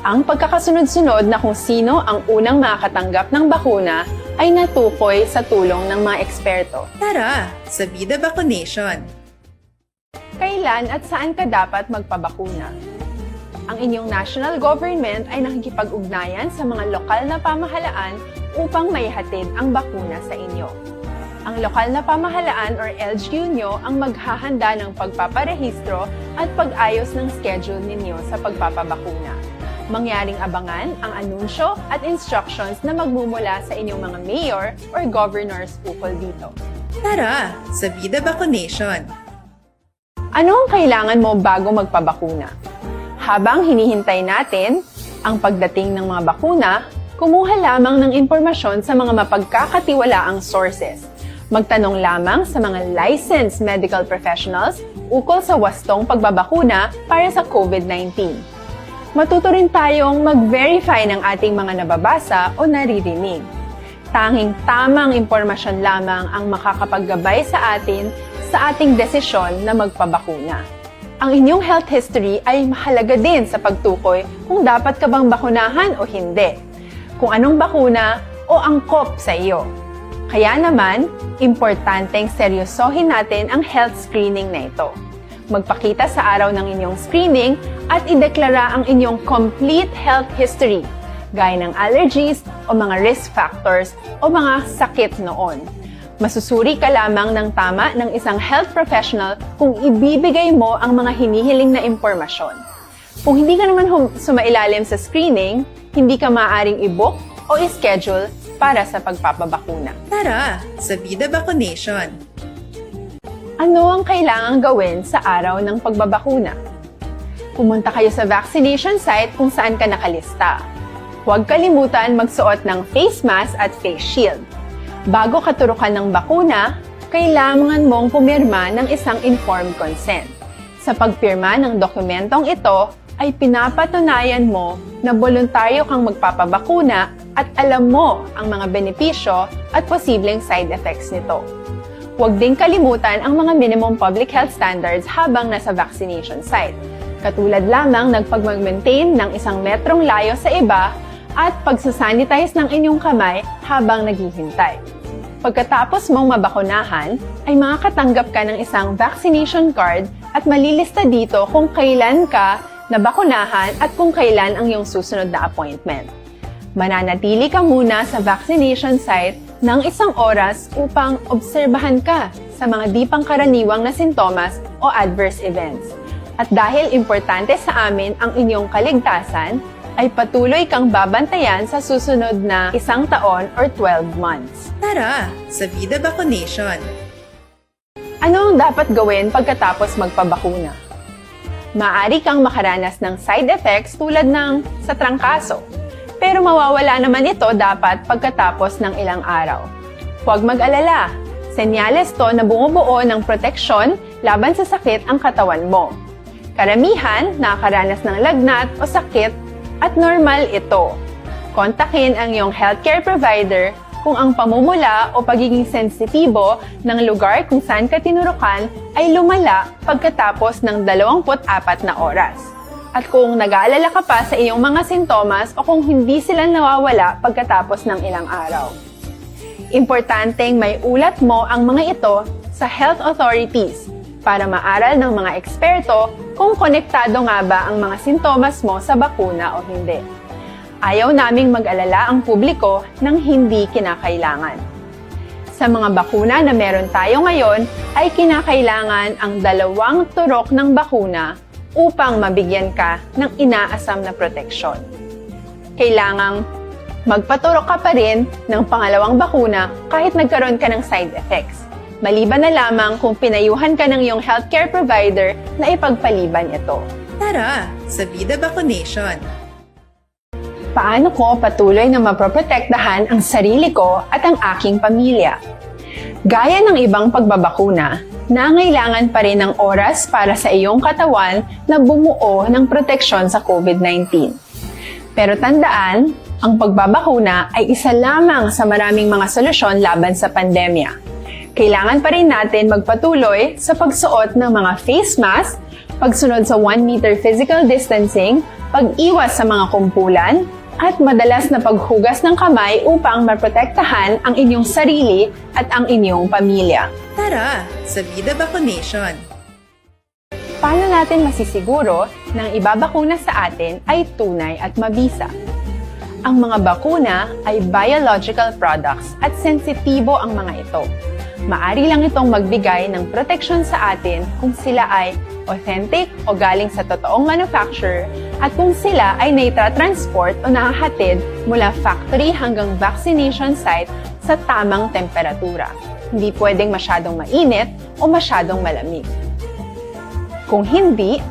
Ang pagkakasunod-sunod na kung sino ang unang makakatanggap ng bakuna ay natukoy sa tulong ng mga eksperto. Tara sa Vida Vacunation! Kailan at saan ka dapat magpabakuna? Ang inyong national government ay nakikipag-ugnayan sa mga lokal na pamahalaan upang maihatid ang bakuna sa inyo. Ang lokal na pamahalaan or L G U nyo ang maghahanda ng pagpaparehistro at pag-ayos ng schedule ninyo sa pagpapabakuna. Mangyaring abangan ang anunsyo at instructions na magmumula sa inyong mga mayor or governors ukol dito. Tara sa Vida Vacunation! Ano ang kailangan mo bago magpabakuna? Habang hinihintay natin ang pagdating ng mga bakuna, kumuha lamang ng impormasyon sa mga mapagkakatiwalaang sources. Magtanong lamang sa mga licensed medical professionals ukol sa wastong pagbabakuna para sa COVID nineteen. Matuto rin tayong mag-verify ng ating mga nababasa o naririnig. Tanging tamang impormasyon lamang ang makakapaggabay sa atin sa ating desisyon na magpabakuna. Ang inyong health history ay mahalaga din sa pagtukoy kung dapat ka bang bakunahan o hindi, kung anong bakuna o angkop sa iyo. Kaya naman, importanteng seryosohin natin ang health screening na ito. Magpakita sa araw ng inyong screening at ideklara ang inyong complete health history, gaya ng allergies o mga risk factors o mga sakit noon. Masusuri ka lamang ng tama ng isang health professional kung ibibigay mo ang mga hinihiling na impormasyon. Kung hindi ka naman hum- sumailalim sa screening, hindi ka maaaring i-book o i-schedule para sa pagpapabakuna. Tara sa Vida Vacunation! Ano ang kailangang gawin sa araw ng pagbabakuna? Pumunta kayo sa vaccination site kung saan ka nakalista. Huwag kalimutan magsuot ng face mask at face shield. Bago katurukan ng bakuna, kailangan mong pumirma ng isang informed consent. Sa pagpirma ng dokumentong ito, ay pinapatunayan mo na boluntaryo kang magpapabakuna at alam mo ang mga benepisyo at posibleng side effects nito. Huwag din kalimutan ang mga minimum public health standards habang nasa vaccination site, katulad lamang ng pagmag-maintain ng isang metrong layo sa iba at pagsasanitize ng inyong kamay habang naghihintay. Pagkatapos mong mabakunahan, ay makakatanggap ka ng isang vaccination card at malilista dito kung kailan ka nabakunahan at kung kailan ang iyong susunod na appointment. Mananatili ka muna sa vaccination site ng isang oras upang obserbahan ka sa mga di pangkaraniwang na sintomas o adverse events. At dahil importante sa amin ang inyong kaligtasan, ay patuloy kang babantayan sa susunod na isang taon or twelve months. Tara sa Vida Vacunation! Ano ang dapat gawin pagkatapos magpabakuna? Maaari kang makaranas ng side effects tulad ng sa trangkaso, pero mawawala naman ito dapat pagkatapos ng ilang araw. Huwag mag-alala, senyales to na bumubuo ng proteksyon laban sa sakit ang katawan mo. Karamihan nakakaranas ng lagnat o sakit at normal ito. Kontakin ang iyong healthcare provider kung ang pamumula o pagiging sensitibo ng lugar kung saan ka tinurukan ay lumala pagkatapos ng dalawampu't apat na oras. At kung nag-aalala ka pa sa iyong mga sintomas o kung hindi sila nawawala pagkatapos ng ilang araw. Importanteng maiulat mo ang mga ito sa health authorities para maaral ng mga eksperto kung konektado nga ba ang mga sintomas mo sa bakuna o hindi. Ayaw naming mag-alala ang publiko ng hindi kinakailangan. Sa mga bakuna na meron tayo ngayon, ay kinakailangan ang dalawang turok ng bakuna upang mabigyan ka ng inaasam na proteksyon. Kailangang magpaturok ka pa rin ng pangalawang bakuna kahit nagkaroon ka ng side effects, maliban na lamang kung pinayuhan ka ng iyong healthcare provider na ipagpaliban ito. Tara sa Vida Vaccination! Paano ko patuloy na maproprotektahan ang sarili ko at ang aking pamilya? Gaya ng ibang pagbabakuna, nangailangan pa rin ng oras para sa iyong katawan na bumuo ng proteksyon sa COVID nineteen. Pero tandaan, ang pagbabakuna ay isa lamang sa maraming mga solusyon laban sa pandemya. Kailangan pa rin natin magpatuloy sa pagsuot ng mga face mask, pagsunod sa one meter physical distancing, pag-iwas sa mga kumpulan, at madalas na paghugas ng kamay upang maprotektahan ang inyong sarili at ang inyong pamilya. Tara sa Vida Vaccination! Paano natin masisiguro na ang ibabakuna sa atin ay tunay at mabisa? Ang mga bakuna ay biological products at sensitibo ang mga ito. Maari lang itong magbigay ng proteksyon sa atin kung sila ay authentic o galing sa totoong manufacturer at kung sila ay naitra-transport o nahahatid mula factory hanggang vaccination site sa tamang temperatura. Hindi pwedeng masyadong mainit o masyadong malamig. Kung hindi,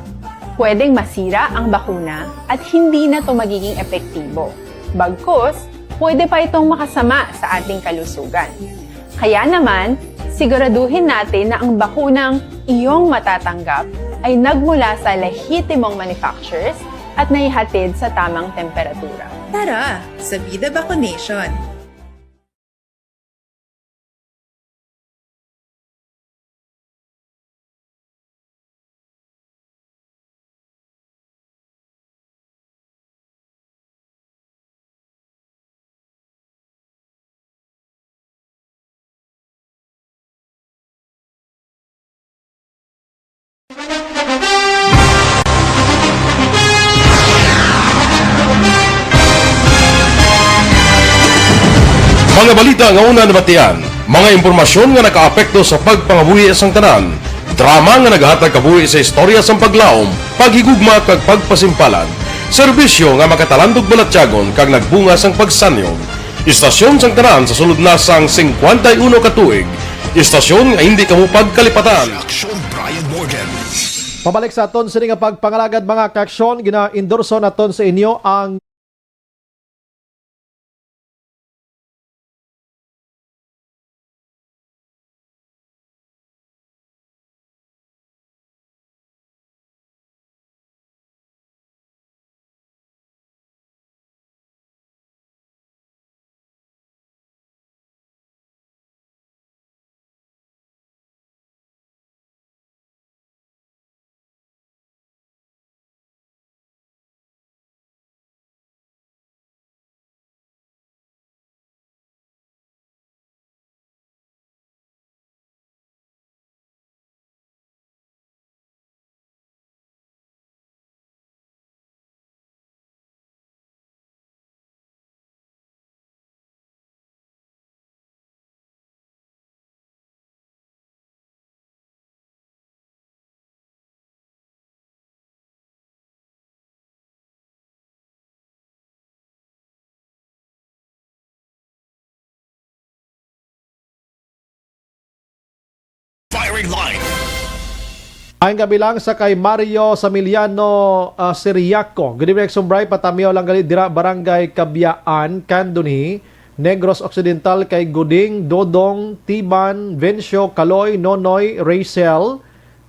pwedeng masira ang bakuna at hindi na ito magiging epektibo. Bagkus, pwede pa itong makasama sa ating kalusugan. Kaya naman, siguraduhin natin na ang bakunang iyong matatanggap ay nagmula sa lehitimong manufacturers at naihatid sa tamang temperatura. Tara sa Vida Vaccination! Mga balita nga una nabatian, mga impormasyon nga nakaapekto sa pagpangabuhi sang tanan, drama nga naghatag kabuhi sa istorya sang paglaom, paghigugma kag pagpasimpalan, serbisyo nga makatalandog balatyagon kag nagbunga sang pagsanyog. Istasyon sang tanan sa sulod na sang singkwenta y uno ka tuig, istasyon nga hindi kamo pagkalipatan. Action Brian Morgan. Pabalik sa aton sini nga pagpangalagad, mga kaaksyon, gina-endorso naton sa inyo ang Firing line. Ang kabilang sa kay Mario Samiliano, ah, Siriaco. Good evening, Action Bri. Patamiaw lang gali dira, Barangay Kabyaan, Candoni, Negros Occidental, kay Guding, Dodong, Tiban, Vencio, Kaloy, Nonoy, Rachel.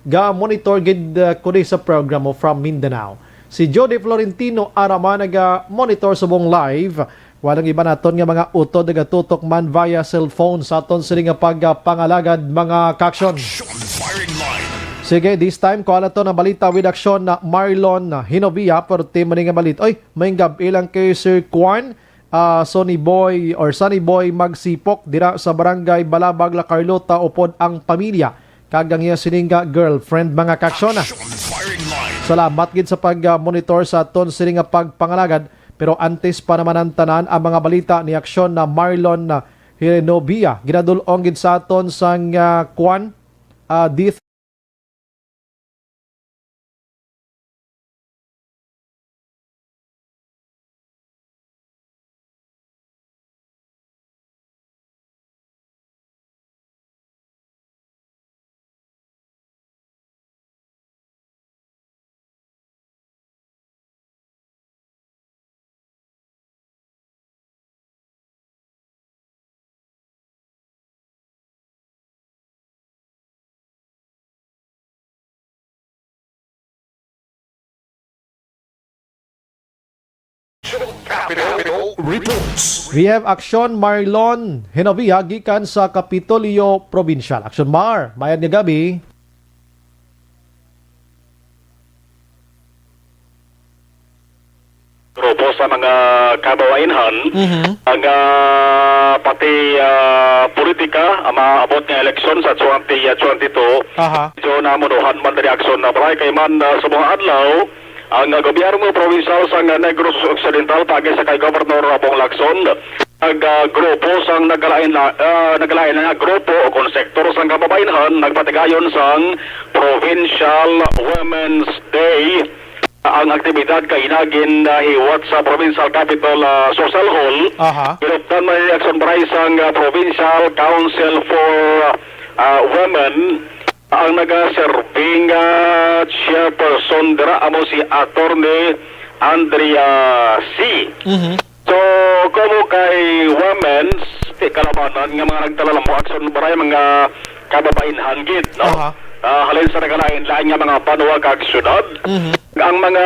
Ga-monitor gid, ah, ko di sa programa from Mindanao. Si Jody Florentino ara man naga-monitor subong live. Walang iba naton nga mga utod nagatutok man via cellphone sa aton sini nga pagpangalagad, mga kaaksyon. Action Firing Line. Sige, this time, kuha naton ang balita with action na Marlon Hinovia, pero team man nga balit. Oy, may gab-i lang kay Sir Kwan, ah, Sonny Boy or Sunny Boy Magsipok dira sa Barangay Balabag, La Carlota, upod ang pamilya. kag ang iya sini nga girlfriend, mga kaaksyon. Action Firing Line. Salamat gid sa pag-monitor sa aton sini nga pagpangalagad. Pero antes pa naman ang tanan, ang mga balita ni aksyon na Marlon, ah, Hirenovia. Ginadul-ong gid sa aton sang, ah, kwan, ah, di Capitol Reports. We have Action Marlon Hinovia gikan sa Kapitolyo Provincial. Action Mar, mayad nga gabi. Grupo sa mga kababainhan, Mhm. ang, ah, pati, ah, politika, ang maabot nga eleksyon sa twenty twenty-two. Aha. Medyo namunuhan man diri aksyon na, Bray, kay man, ah, sa mga adlaw, ang, ah, gobyerno provincial sa Negros Occidental, paagi sa kay Gobernador Bong Lacson, nag, ah, grupo sang nagalain la-, ah, nagalain nga grupo o kon sektor sang kababainhan nagpatigayon sang Provincial Women's Day. Ang aktibidad kay ina gin, ah, hiwat sa Provincial Capitol, ah, Social Hall. Aha. Ginuptan man ni aksyon, Bray, sang, ah, Provincial Council for, ah, Women. Ang nagaserbing, ah, chairperson dira amo si Attorney Andrea C. Mhm. So, kumo kay women's, ti kalabanan nga mga nagdala lang mo aksyon, Bray, mga kababainhan gid, no? Aha. Ah, halin sa nagalain-lain nga mga banwa kag syudad, Mhm. ang mga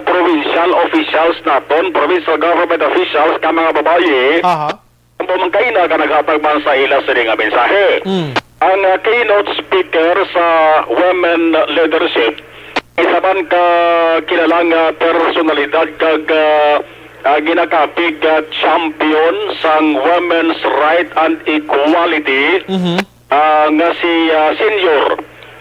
provincial officials naton, provincial government officials, ka mga babayi, Aha. ang pamangkaina ka naghatag man sa ila sini nga mensahe. Mm. Ang, ah, keynote speaker sa women leadership, isa man ka kilala nga personalidad kag, ah, ah, ginakapig, ah, champion sang women's right and equality, Mhm. ah, nga si, ah, Senior,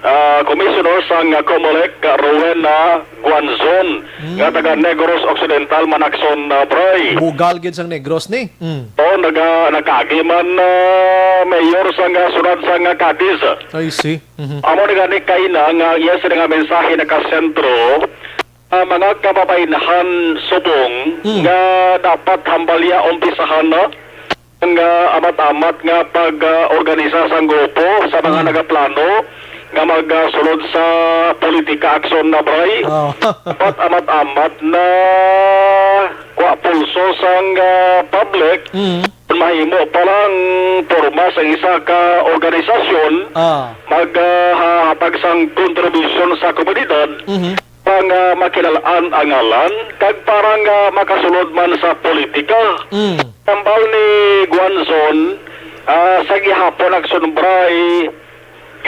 ah, Commissioner sang, ah, Comelec, ah, Rowena Guanzon, Mm. nga taga Negros Occidental, Manakson, ah, Bray. Bugal gid sang Negros ni. Mm. O, naga-, nagkaagi man, ah, mayor sang, ah, syudad sang, ah, Cadiz. I see. Mhm. Amo ni gani kaina nga iya sini nga mensahe nakasentro, ah, mga kababainhan subong Mm. nga dapat hambal iya umpisahan na ang, ah, amat-amat nga pag, ah, organisa sang grupo sa mga Mm. nagaplano nga mag, ah, sulod sa politika aksyon na, Bray. Oh. Dapat amat-amat na kuha pulso sang, ah, public. Mm. Kung mahimo pa lang porma sa isa ka organisasyon, Ah. mag, ah, ha-, hatag sang kontribusyon sa komunidad Mhm. para nga makilal-an ang ngalan kag para nga makasulod man sa politika. Mm. Tambal ni Guanzon, ah, sa gihapon aksyon, Bray,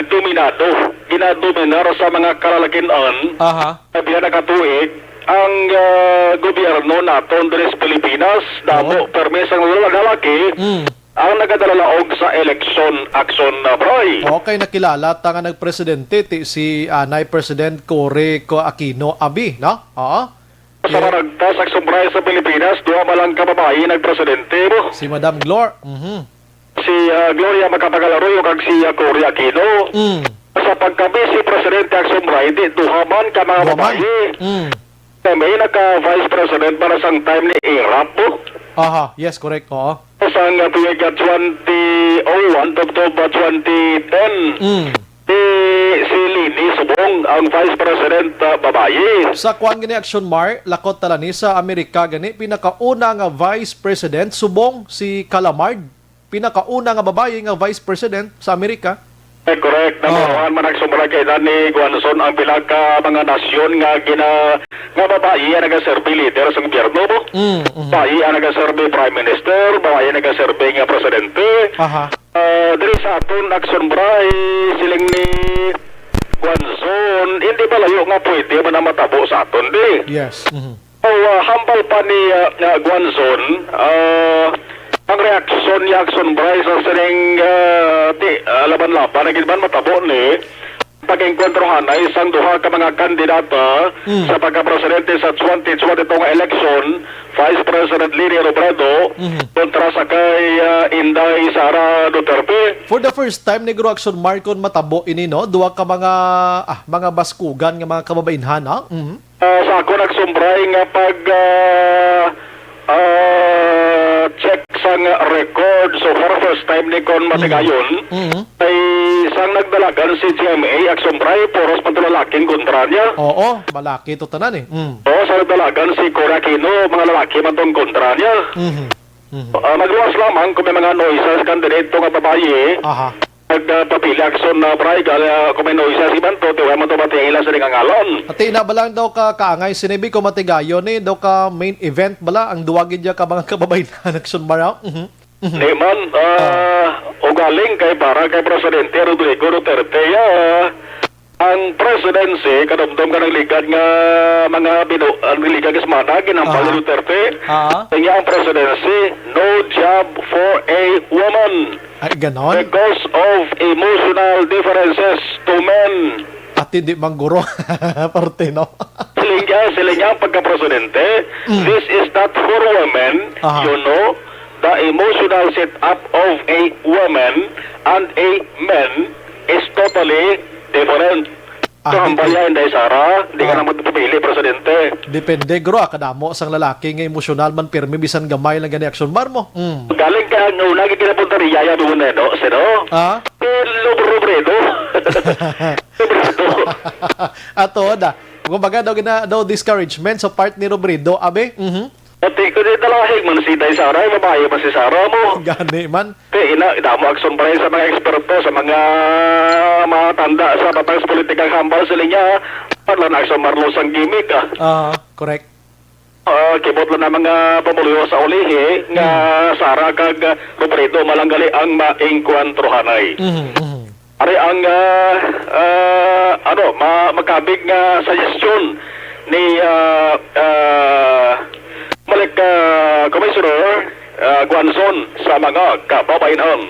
dominado, ginadominar sa mga kalalakin-an. Aha. Sa biya na ka tuig, ang, ah, gobyerno naton diri sa Pilipinas, damo, Oo. permi sang lalaki, Mm. ang nagadalalaog sa eleksyon aksyon na, Bray. Okay, nakilala ta nga nagpresidente ti si anay President Cory Co-, Aquino Abi, no? Oo. Sa Yeah. maragtas aksyon, Bray, sa Pilipinas, duha man lang ka babayi nagpresidente, no? Si Madam Glor. Mhm. Si, ah, Gloria Macapagal Arroyo kag si, ah, Cory Aquino. Mm. Sa pagka-Vice Presidente aksyon, Bray, di duha man ka mga Duha man. babayi. Mm. Kami naka-Vice President para sang time ni Erap, no? Aha, yes, correct. Oo. Sang, ah, tuig, ah, twenty oh one, tubtob, ah, twenty ten. Mm. Si, si Leni subong ang Vice President, ah, babayi. Sa kuwan gani aksyon, Mar, lakot tala ni sa Amerika gani, pinakauna nga Vice President subong si Calamard, pinakauna nga babayi nga Vice President sa Amerika. Eh, correct. Oh. Number one man ang sumala kay Danny Guanzon, ang pila ka mga nasyon nga gina-, nga babayi ang nagaserbi leader sa gobyerno, no? Mm, mhm. Babayi ang nagaserbi Prime Minister, babayi ang nagaserbi nga presidente. Aha. Ah, diri sa aton aksyon, Bray, siling ni Guanzon, hindi ba layo nga pwede man ang matabo sa aton, di? Yes. Mhm. O, ah, hambal pa ni, ah, nga Guanzon, ah, Ang reaksyon ni Action Bryce sa sining, ah, ti, ah, laban-laban na gid man matabo ni pag-engkwentro hanay sang duha ka mga kandidata Mm. sa pagkapresidente sa twenty twenty-two nga eleksyon, Vice President Leni Robredo Mhm. kontra sa kay, ah, Inday Sara Duterte. For the first time, Negro Action Marcon, matabo ini, no? Duha ka mga, ah, mga baskugan nga mga kababainhana. Mhm. Ah, sa ako nagsumbray nga pag, ah, ah, check sang record, so for first time ni kon Mm. matigayon, Mm. ay sang nagdalagan si G M A, agsumbray, puros man to lalaking kontra niya. Oo, malaki to tanan eh. Mm. Oo, sa nagdalagan si Cory Aquino, mga lalaki man tong kontra niya. Mhm. Mhm. Ah, magluwas lamang kung may mga noises candidate to nga babayi. Aha. Nagpapili action na, Bray, gali, ah, kung may noises iban to, tiwala mo to, matiang ila sa ring ngalan. Ati na ba lang daw ka kaangay sinibi ko matigayon ni, daw ka main event bala ang duwagi diya ka mga kababayan action maraw? Mhm. Mhm. Di man, ah, Ah. ugaling kay para kay Presidente Rodrigo Duterte, ah, ang presidency, kadumdom ka ng ligad nga mga binu-, ang ligad nga semana, ginhambal ni Aha. Duterte. Aha. Kanya ang presidency, no job for a woman. Ay, ganon? Because of emotional differences to men. At hindi man guro. Parte, no? Siling niya, siling niya ang pagka-presidente, Mm. "This is not for women, Aha. you know, the emotional setup of a woman and a man is totally different." Ah, So, ang di- bayan, Day Sara, di ka Ah. na magpapili, presidente. Depende, guro, ah, kadamo sang lalaki nga emosyonal man, pirmi, bisan gamay lang gani aksyon, bar mo. Mm. Galing ka, ang una, ginapunta ni Yaya, doon na, no? Sino? Ah? Eh, Lobredo. Lobredo. Ato, da. Kumbaga, daw, gina, daw discouragement sa part ni Robredo, abi? Mhm. Pati ko di talahig man si Day Sara, ay babae man si Sara mo. Gani man. Kay ina, damo aksyon pa rin sa mga eksperto, sa mga, mga tanda sa batas politikang hambal, sila niya, wala na aksyon marlo sang gimmick, ah. Ah, correct. Ah, kibot lang na mga pamuluyo sa ulihi nga Hmm. Sara kag, ah, Robredo malanggali ang maengkwantrohanay. Mhm, mhm. Ari ang, ah, ah, ano, ma-, makabig nga suggestion ni, ah, ah, Malik, ah, Commissioner, ah, Guanzon sa mga kababayan.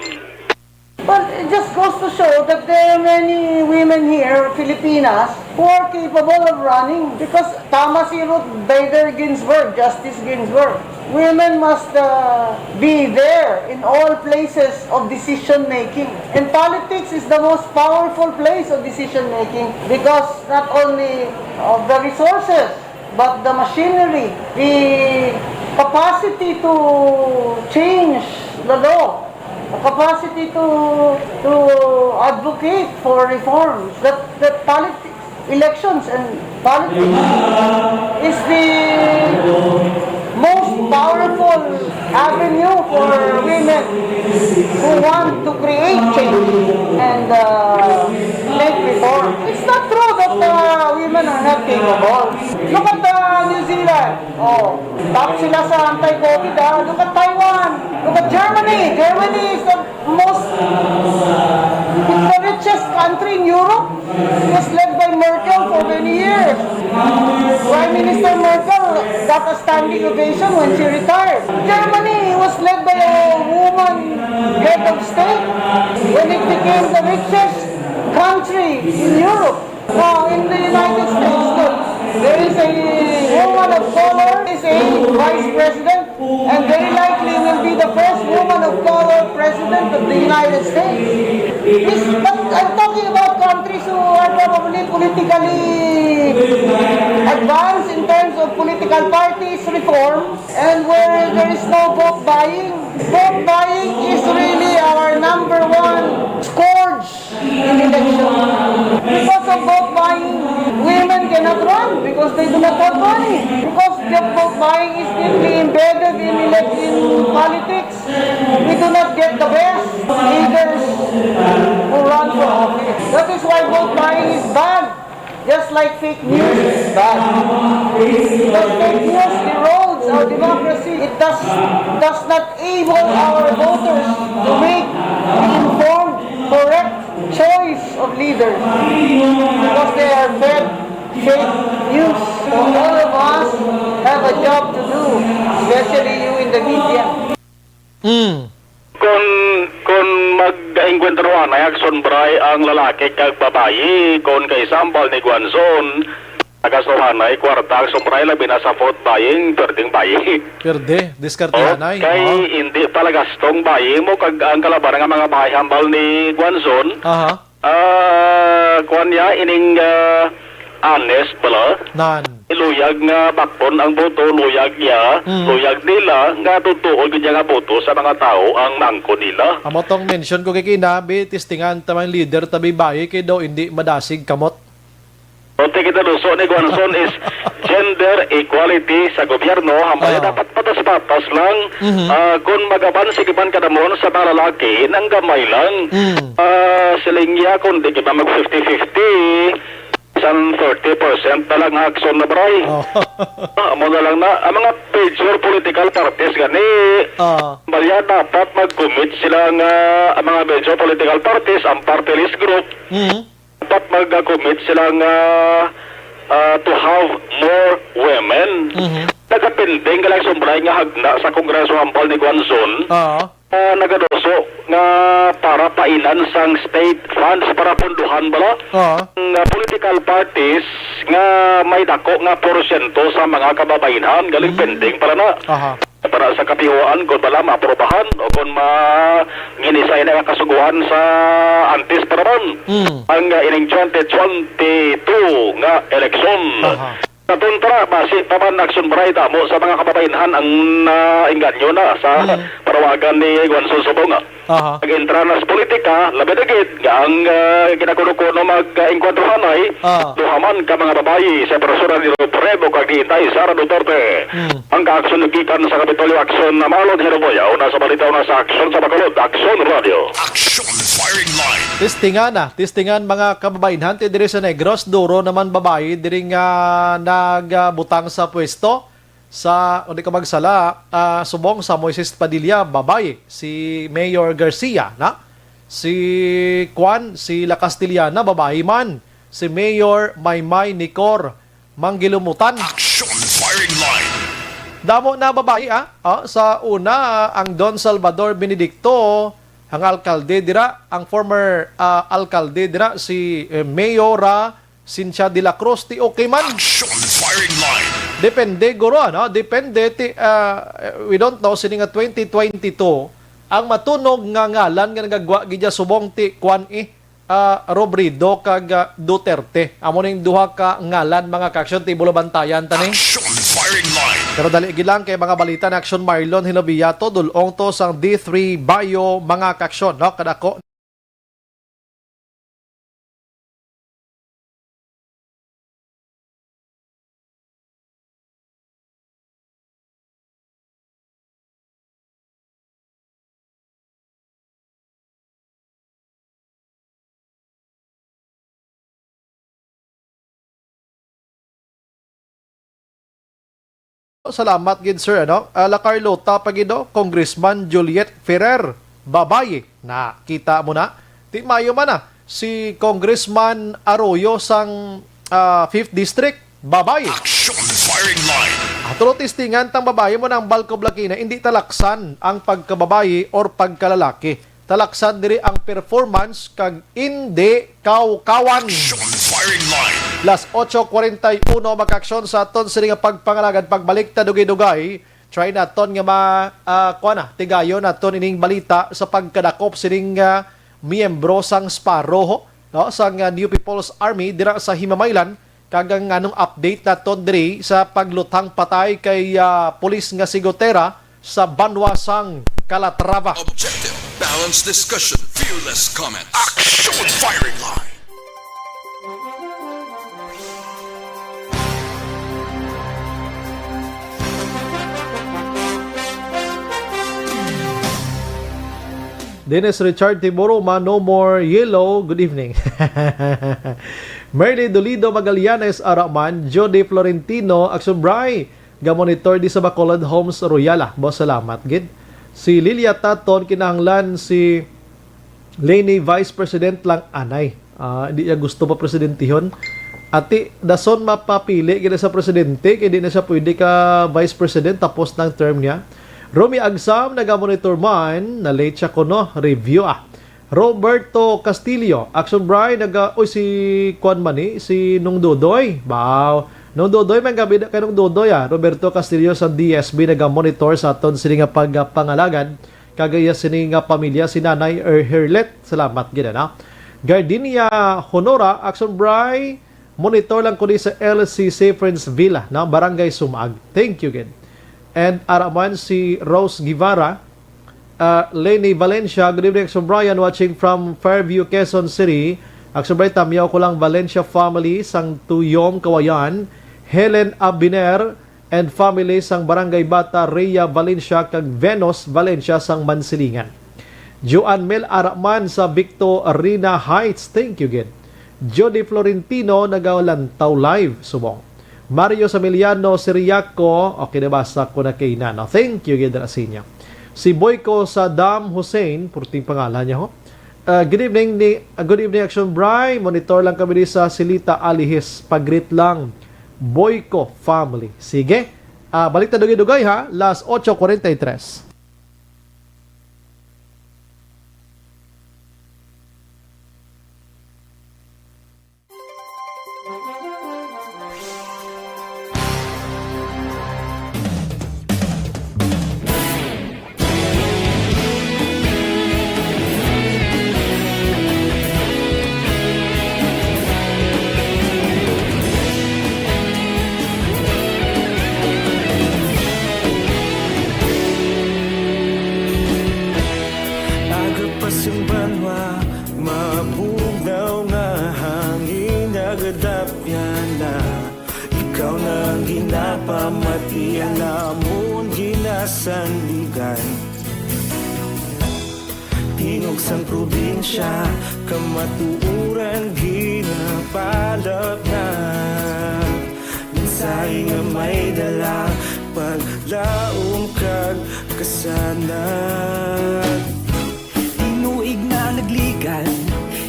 Well, it just goes to show that there are many women here, Filipinas, who are capable of running because tama si Ruth Bader Ginsburg, Justice Ginsburg. Women must, uh, be there in all places of decision making. And politics is the most powerful place of decision making because not only of the resources, but the machinery, the capacity to change the law, the capacity to, to advocate for reforms, that, that politics, elections and politics is the most powerful avenue for women who want to create change and, uh, make reform. It's not true that, uh, women are not capable. Look at, uh, New Zealand. Oh, top sila sa anti-COVID, ah. Look at Taiwan. Look at Germany. Germany is the most, it's the richest country in Europe. It was led by Merkel for many years. Prime Minister Merkel got a standing ovation when she retired. Germany was led by a woman head of state when it became the richest country in Europe. Now, in the United States, look, there is a woman of color is a vice president, and very likely will be the first woman of color president of the United States. This, but I'm talking about countries who are probably politically advanced in terms of political parties reform and where there is no vote buying. Vote buying is really our number one scourge in election. Because of vote buying, women cannot run because they do not have money. Because the vote buying is deeply embedded in elec-, in politics, we do not get the best leaders who run for office. That is why vote buying is bad. Just like fake news is bad. Because fake news erodes our democracy. It does, does not able our voters to make the informed, correct choice of leaders because they are fed fake news. So all of us have a job to do, especially you in the media. Mm, Panay Action Bray ang lalaki kag babayi, kon kay sambal ni Guanzon, nagasuhanay kwarta Action Bray, labi na sa food buying, pwerdeng bayi. Perde, diskarte Oh, anay. kay Oo. hindi pala gastong bayi mo kag ang kalaban nga mga bayi hambal ni Guanzon. Aha. Ah, kuwan niya, ining, ah, honest bala. Nan. Luyag nga bakton ang boto, luyag niya, Mm. luyag nila, nga totoo gid niya nga boto sa mga tao ang maangkon nila. Amo tong mention ko kay kina, bi, testingan ta man leader ta, bi, bayi, kay daw hindi madasig kamot. Punti kita luso ni Guanzon is gender equality sa gobyerno. Hambal Ah. dapat patas-patas lang. Mhm. Ah, kung magaban, sige man kadamon sa mga lalaki, nang gamay lang. Mm. Ah, siling niya, kung di kita mag fifty fifty, isang thirty percent na lang action na, bray. Oh. Ah, amo na lang na. Ang mga major political parties gani, Ah. balya dapat mag-commit sila nga, ang mga major political parties, ang party list group, Mhm. dapat mag-commit sila nga, ah, to have more women. Mhm. Nagapinding ka lang sumbray nga hagna sa Kongreso hambal ni Guanzon. Oo. Ah, nagaduso nga para painan sang state funds para punduhan bala Oo. nga political parties nga may dako nga porsyento sa mga kababainhan. Galing Mm. pending pala na. Aha. Para sa kapihuan, kung bala maaprobahan o kung ma-, ginisay na nga kasuguan sa antes pa naman Mm. ang, uh, ining twenty twenty-two nga eleksyon. Aha. Sa kontra, basi pa man action bray damo sa mga kababainhan ang naengganyo na sa Mm. parawagan ni Guanzon Subong. Aha. Nag-entra na sa politika, labi na gid nga ang, ah, ginakuno-kuno mag, ah, engkwentro hanay, Ah. duha man ka mga babayi sa persona ni Robredo kag ni Inday Sara Duterte. Hmm. Ang kaaksyon gikan sa Kapitolyo Aksyon na Malon Hiruboya, una sa balita, una sa aksyon sa Bacolod, Aksyon Radio. Action Firing Line. Testingan na, testingan mga kababainhan ti diri sa Negros, duro naman babayi diri nga nagbutang sa pwesto. Sa, kung di ka magsala, ah, subong sa Moises Padilla, babayi. Si Mayor Garcia, na? Si Kwan, si La Castellana, babayi man. Si Mayor Maymay Nicor Manggilumutan. Action Firing Line. Damo na babayi, ah. Ah, sa una, ang Don Salvador Benedicto, ang alkalde dira, ang former, ah, alkalde dira, si, eh, Mayora Cynthia de la Cruz, ti okay man. Action Firing Line. Depende, guro, ano? Depende, ti, ah, we don't know, sini nga twenty twenty-two, ang matunog nga ngalan nga nagagwa gid subong ti, kwan, eh, ah, Robredo kag, ah, Duterte. Amo ning duha ka ngalan, mga kaaksyon, ti bulo bantayan ta ni. Action Firing Line. Pero dali gid lang kay mga balita na aksyon, Marlon Hinobiato, dul-ong to sang D three Bio, mga kaaksyon, no? Kadako. Salamat gid, sir, ano? Ah, La Carlota pa gid, oh, Congressman Juliet Ferrer, babayi. Nakita mo na? Ti mayo man na. Si Congressman Arroyo sang, ah, Fifth District, babayi. Action Firing Line. Ah, tulo testingan tang babayi mo nang balko blakina, hindi talaksan ang pagkababayi or pagkalalaki. Talaksan diri ang performance kag indi kawkawan. Action Firing Line. Las ocho cuarenta y uno, makaaksyon sa aton sini nga pagpangalagad. Pagbalik ta dugay-dugay, try naton nga ma-, ah, kuwan na, tigayon naton ining balita sa pagkadakop sining, ah, miyembro sang Sparrow, no, sang, ah, New People's Army dira sa Himamaylan. Kag ang anong update naton diri sa pagluthang patay kay, ah, pulis nga si Gutera sa banwa sang Calatrava. Objective, balanced discussion, fearless comment. Action Firing Line. Dennis Richard Tiburuma, no more yellow. Good evening. Merly Dolido Magallanes, ara man. Jody Florentino, Action Bray, ga-monitor di sa Bacolod Homes Royal, ah. Boss, salamat gid. Si Lilia Taton, kinahanglan si Leni Vice President lang anay. Ah, di niya gusto pa presidentihon. Ati, dason mapapili gid sa presidente, kay di na siya pwede ka vice president, tapos ng term niya. Romy Agsam, naga-monitor man, na-late siya kuno, review, ah. Roberto Castillo, Action Bri, naga, uy, si kuan man ni, si Nung Dodoy. Wow. Nung Dodoy, may gabi na kay Nung Dodoy, ah. Roberto Castillo sa D S B naga-monitor sa aton sini nga pagpangalagad. Kag iya sini nga pamilya, si Nanay Er-, Herlet. Salamat gid, ano? Gardenia Honora, Action Bri, monitor lang ko di sa L C C Friends Villa, no? Barangay Sumaag. Thank you gid. And ara man si Rose Guevara, uh, Lenny Valencia, good evening, Action Brian, watching from Fairview, Quezon City. Action Brian, tamyaw ko lang Valencia family, sang Tuyom, Kawayan, Helen Abiner, and family sang Barangay Bata, Rhea Valencia, kag Venus Valencia sang Mansilingan. Joan Mel Araman sa Victorina Heights, thank you gid. Jody Florentino, nagalantaw live, subong. Mario Samiliano Siriaco, okay, nabasa ko na kay Nano. Thank you gid ra sa inyo. Si Boyko Saddam Hussein, purting pangalan niya, ho. Uh, good evening, ni, uh, good evening, Action Bri. Monitor lang kami di sa Silita, Alihis. Pag-greet lang, Boyko family. Sige. Ah, balik ta dugay-dugay, ha. Las ocho cuarenta y tres. Aga pa sing banwa, mabugnaw nga hangin nagadapyan na. Ikaw na ang ginapamatian namon ginasandigan. Tingog sang probinsya, kamatuoran ginapalapnag. Mensahe nga may dala, paglaom kag kasanag. Tinuig na nagligan,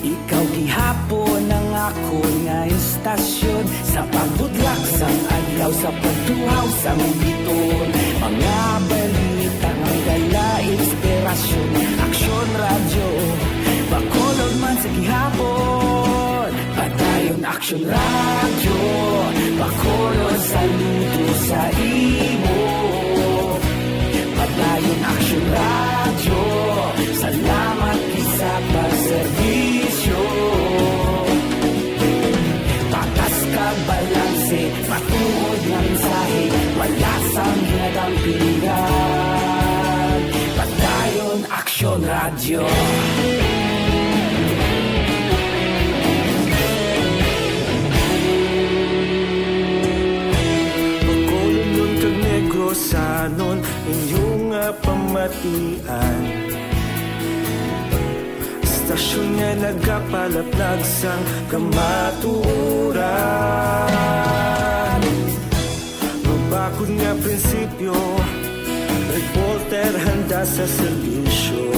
ikaw gihapon ang akon nga istasyon. Sa pagbutlak sang adlaw, sa pagtuhaw sang biton, mga balita nga may dala inspirasyon. Aksyon Radyo, Bacolod man sa gihapon. Padayon Aksyon Radyo, Bacolod, saludo sa imo. Padayon Aksyon Radyo, salamat gid sa pagserbisyo. Patas kag balanse, matuod nga mensahe, wala sang ginadampigan. Padayon Aksyon Radyo. Bacolodnon kag Negrosanon, inyo nga pamatian. Istasyon nga nagapalaplag sang kamatuoran. Mabakod nga prinsipyo, reporter handa sa serbisyo.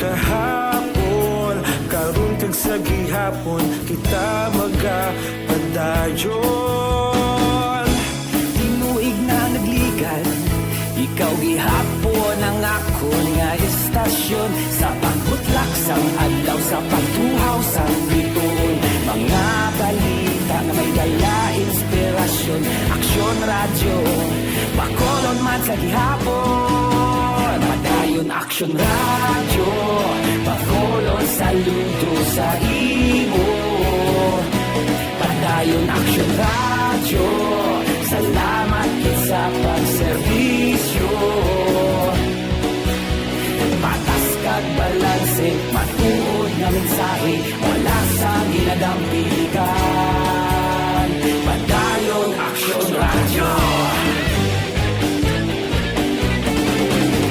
Kahapon, karon kag sa gihapon, kita magapadayon. Tinuig na nagligan, ikaw gihapon ang akon nga istasyon. Sa pagbutlak sang adlaw, sa pagtuhaw sang bituon, mga balita nga may dala inspirasyon. Aksyon Radyo, Bacolod man sa gihapon. Padayon Aksyon Radyo, Bacolod, saludo sa imo. Padayon Aksyon Radyo, salamat gid sa pagserbisyo. Patas kag balanse, matuod nga mensahe, wala sang ginadampigan. Padayon Aksyon Radyo.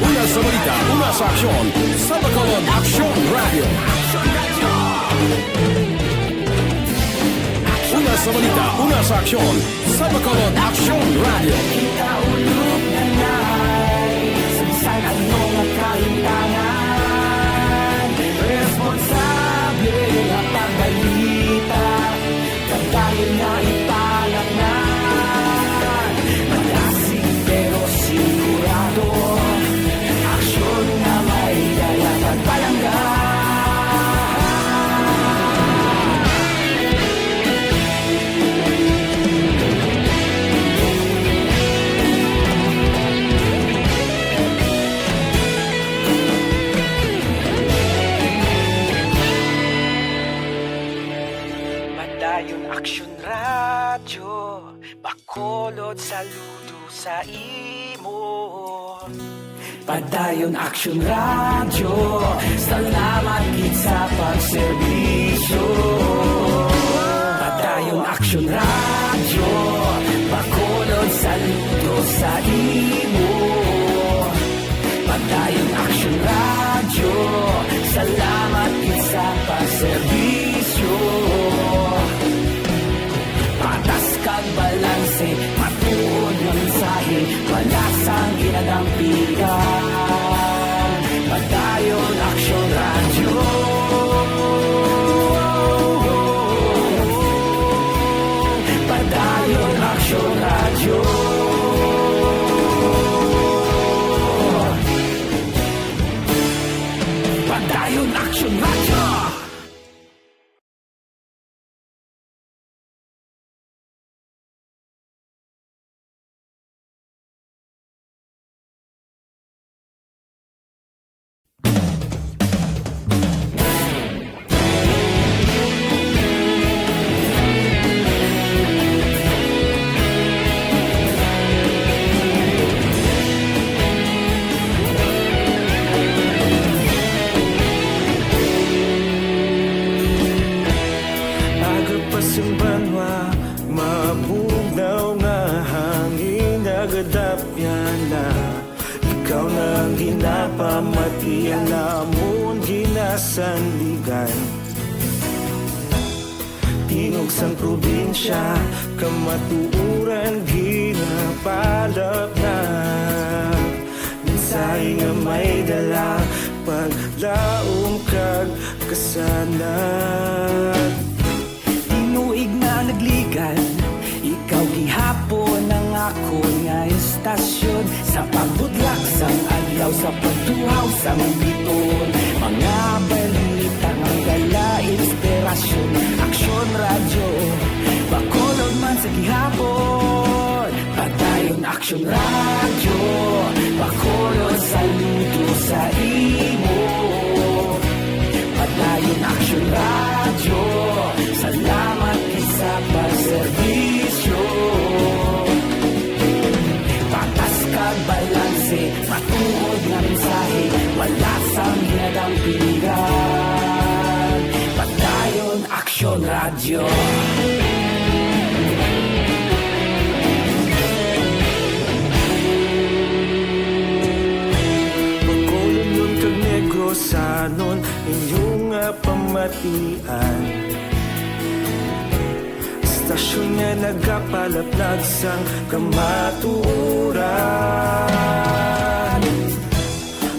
Una sa balita, una sa aksyon, sa Bacolod Aksyon Radyo. Una sa balita, una sa aksyon, sa Bacolod Aksyon Radyo. Kita ulog na nay, sa bisan ano nga kalimtangan, responsable nga pagbalita. Pagdayon nga ipalatnan, malasig pero sigurado. Aksyon nga may dala pagpalangga. Saludo sa imo. Padayon Aksyon Radyo, salamat gid sa pagserbisyo. Padayon Aksyon Radyo, Bacolod, saludo sa imo. Padayon Aksyon Radyo, salamat gid sa pagserbisyo. Patas kag balanse, matuod nga mensahe, wala sang ginadampigan. Padayon Aksyon Radyo. Padayon Aksyon Radyo. Padayon Aksyon Radyo. Aga pa sing banwa, mabugnaw nga hangin nagadapyan na. Ikaw na ang ginapamatian namon ginasandigan. Tingog sang probinsya, kamatuoran ginapalapnag. Mensahe nga may dala, paglaom kag kasanag. Tinuig na nagligan, ikaw gihapon ang akon nga estasyon. Sa pagbudlak sang adlaw, sa pagtuhaw sang biton, mga balita nga dala inspirasyon. Aksyon Radyo, Bacolod man sa gihapon. Padayon Aksyon Radyo, Bacolod, saludo sa imo. Padayon Aksyon Radyo, salamat gid sa pagserbisyo. Patas kag balanse, matuod nga mensahe, wala sang ginadampigan. Padayon Aksyon Radyo. Bacolod kag Negrosanon, inyo nga pamatian. Estasyon nga nagapalaplag sang kamatuoran.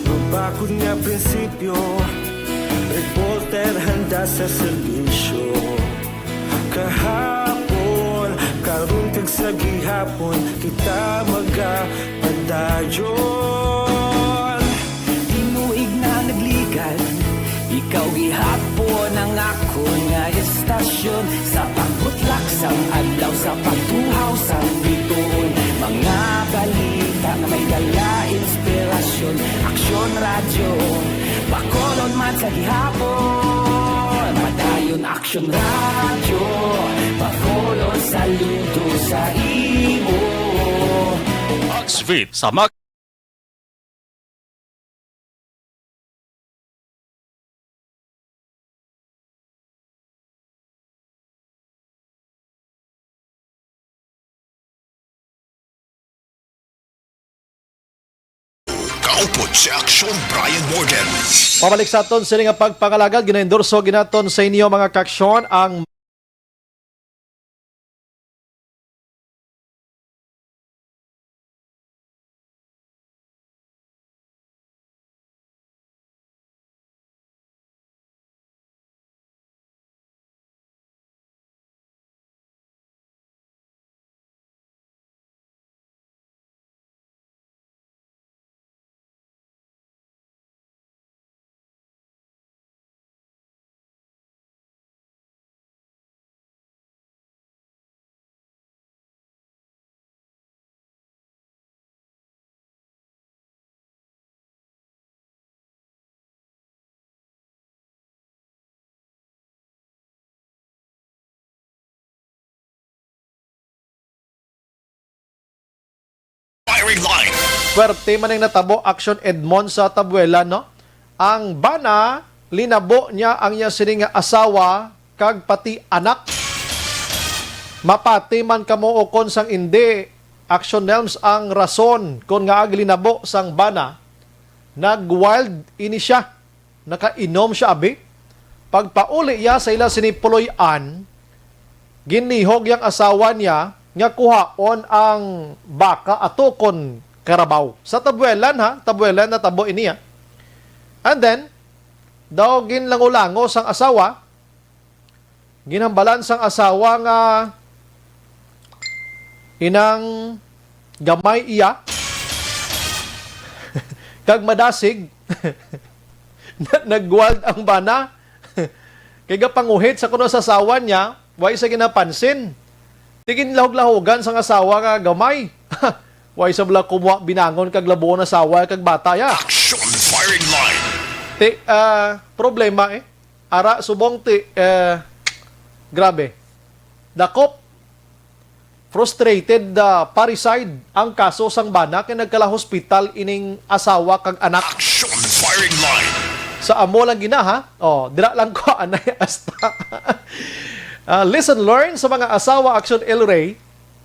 Mabakod nga prinsipyo, reporter handa sa serbisyo. Kahapon, karon kag sa gihapon, kita magapadayon. Tinuig na nagligan, ikaw gihapon ang akon nga estasyon. Sa pagbutlak sang adlaw, sa pagtuhaw sang bituon, mga balita nga may dala inspirasyon. Aksyon Radyo, Bacolod man sa gihapon. Padayon Aksyon Radyo, Bacolod, saludo sa imo. Oxfit sa Mac. Kaupod si Aksyon Brian Morden. Pabalik sa aton sini nga pagpangalagad, ginaendorso ginaton sa inyo, mga kaaksyon, ang Line. Puwerte man ang natabo, Action Edmond sa Tabuelan, no? Ang bana, linabo niya ang iya sining asawa kag pati anak. Mapati man kamo ukon sang indi, Action Nelms, ang rason kon ngaa ginlinabo sang bana. Nag-wild ini siya. Nakainom siya, abi. Pagpauli iya sa ila sini puloy-an, ginlihog yang asawa niya nga kuhaon ang baka ato kon karabaw. Sa Tabuelan, ha? Tabuelan natabo ini, ha? And then, daw ginlango-lango sang asawa, ginhambalan sang asawa nga inang gamay iya kag madasig, na-, nagwald ang bana. Kay gapanguhit sa kuno sa asawa niya, way sa ginapansin. Di ginlahog-lahogan sang asawa nga gamay. Way sa bala kumuha binangon kag labuon asawa kag bata ya. Action firing line. Ti, ah, problema eh. Ara, subong ti, eh, grabe. Dakop. Frustrated, ah, parricide ang kaso sang bana kay nagkalahospital ining asawa kag anak. Action firing line. Sa amo lang gina, ha? Oh, dira lang ko anay asta. Ah, lesson learned sa mga asawa, Action El Rey.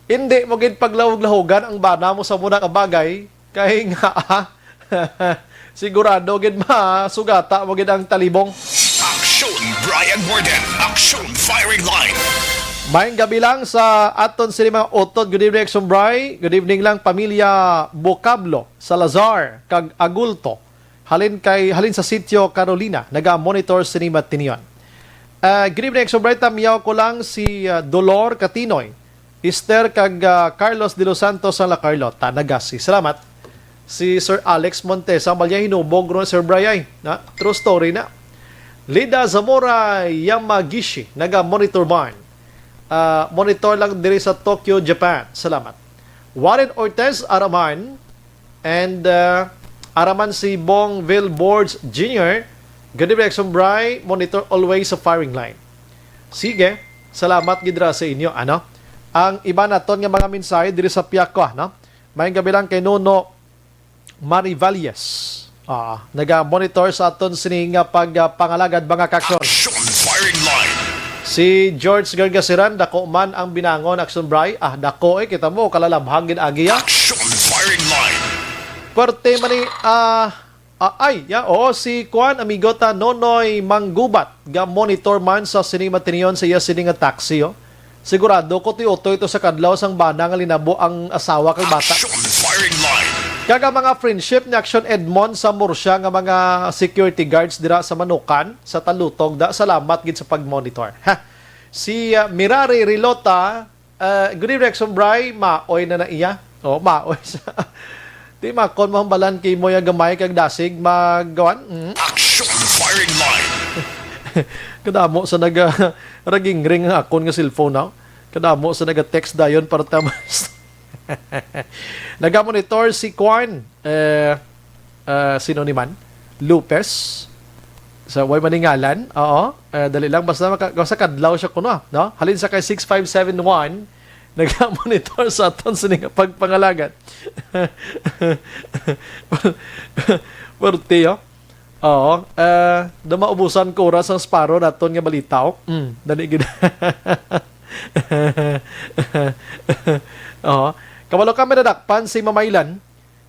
Hindi mo gid paglahog-lahogan ang bana mo sa muna nga bagay. Kay nga, ah, sigurado gid masugata mo gid ang talibong. Action, Brian Warden. Action, firing line. Maayong gabi lang sa aton sini mga utod. Good evening, Action Bri. Good evening lang, pamilya Vocablo, Salazar, kag Agulto. Halin kay, halin sa sitio Carolina, naga-monitor sini matinion. Ah, good evening, Action Bri. Tamiyaw ko lang si, ah, Dolor Katinoy, Esther kag, ah, Carlos de los Santos sang La Carlota, Nagassi. Salamat. Si Sir Alex Montesa, malya hinubog ron, Sir Bri, ay. Na, true story na. Lida Zamora Yamagishi, naga-monitor man. Ah, monitor lang diri sa Tokyo, Japan. Salamat. Warren Ortez Araman and, ah, Araman si Bong Vilborge Junior. Good evening, Action Bri. Monitor always sa firing line. Sige. Salamat gid ra sa inyo, ano? Ang iba naton nga mga mensahe diri sa Piakwa, no? Maayong gabi lang kay Nono Marivalles. Ah, naga-monitor sa aton sini nga pag, ah, pangalagad, mga ka-action. Action firing line. Si George Gargasiran, dako man ang binangon, Action Bri. Ah, dako eh, kita mo, kalalabhag gid agi, ah. Action firing line. Puwerte man ni, ah, ah, ay, ya, oo, si Kuan, amigo ta, Nonoy Manggubat, ga-monitor man sa sini matinion sa iya sini nga taxi, oh. Sigurado ko ti utoy to sa kadlaw sang bana nga linabo ang asawa kag bata. Action firing line. Kag ang mga friendship ni Action Edmond sa Murcia nga mga security guards dira sa Manukan, sa Talutog, da, salamat gid sa pag-monitor. Ha. Si, ah, Mirari Rilota, ah, good evening, Action Bri, maoy na na iya. Oh, maoy sa, di makon mahambalan kay mo ya gamay kag dasig magawan. Mm. Action firing line. Kadamo sa naga ragingring ang akon nga cellphone, no? Kadamo sa naga-text dayon para tamas. Nagamonitor si Kwan, eh, ah, sino ni man? Lopez. Sa way maningalan, oo. Eh, dali lang, basta maka-, basta kadlaw siya kuno, no? Halin sa kay six five seven one, nagamonitor sa aton sini nga pagpangalagan. Puwerte, oh. Oo. Eh, da maubusan ko oras ang Sparrow naton nga balita, oh. Mm, dali gid. Oo. Kabalo kami nadakpan si Mamaylan.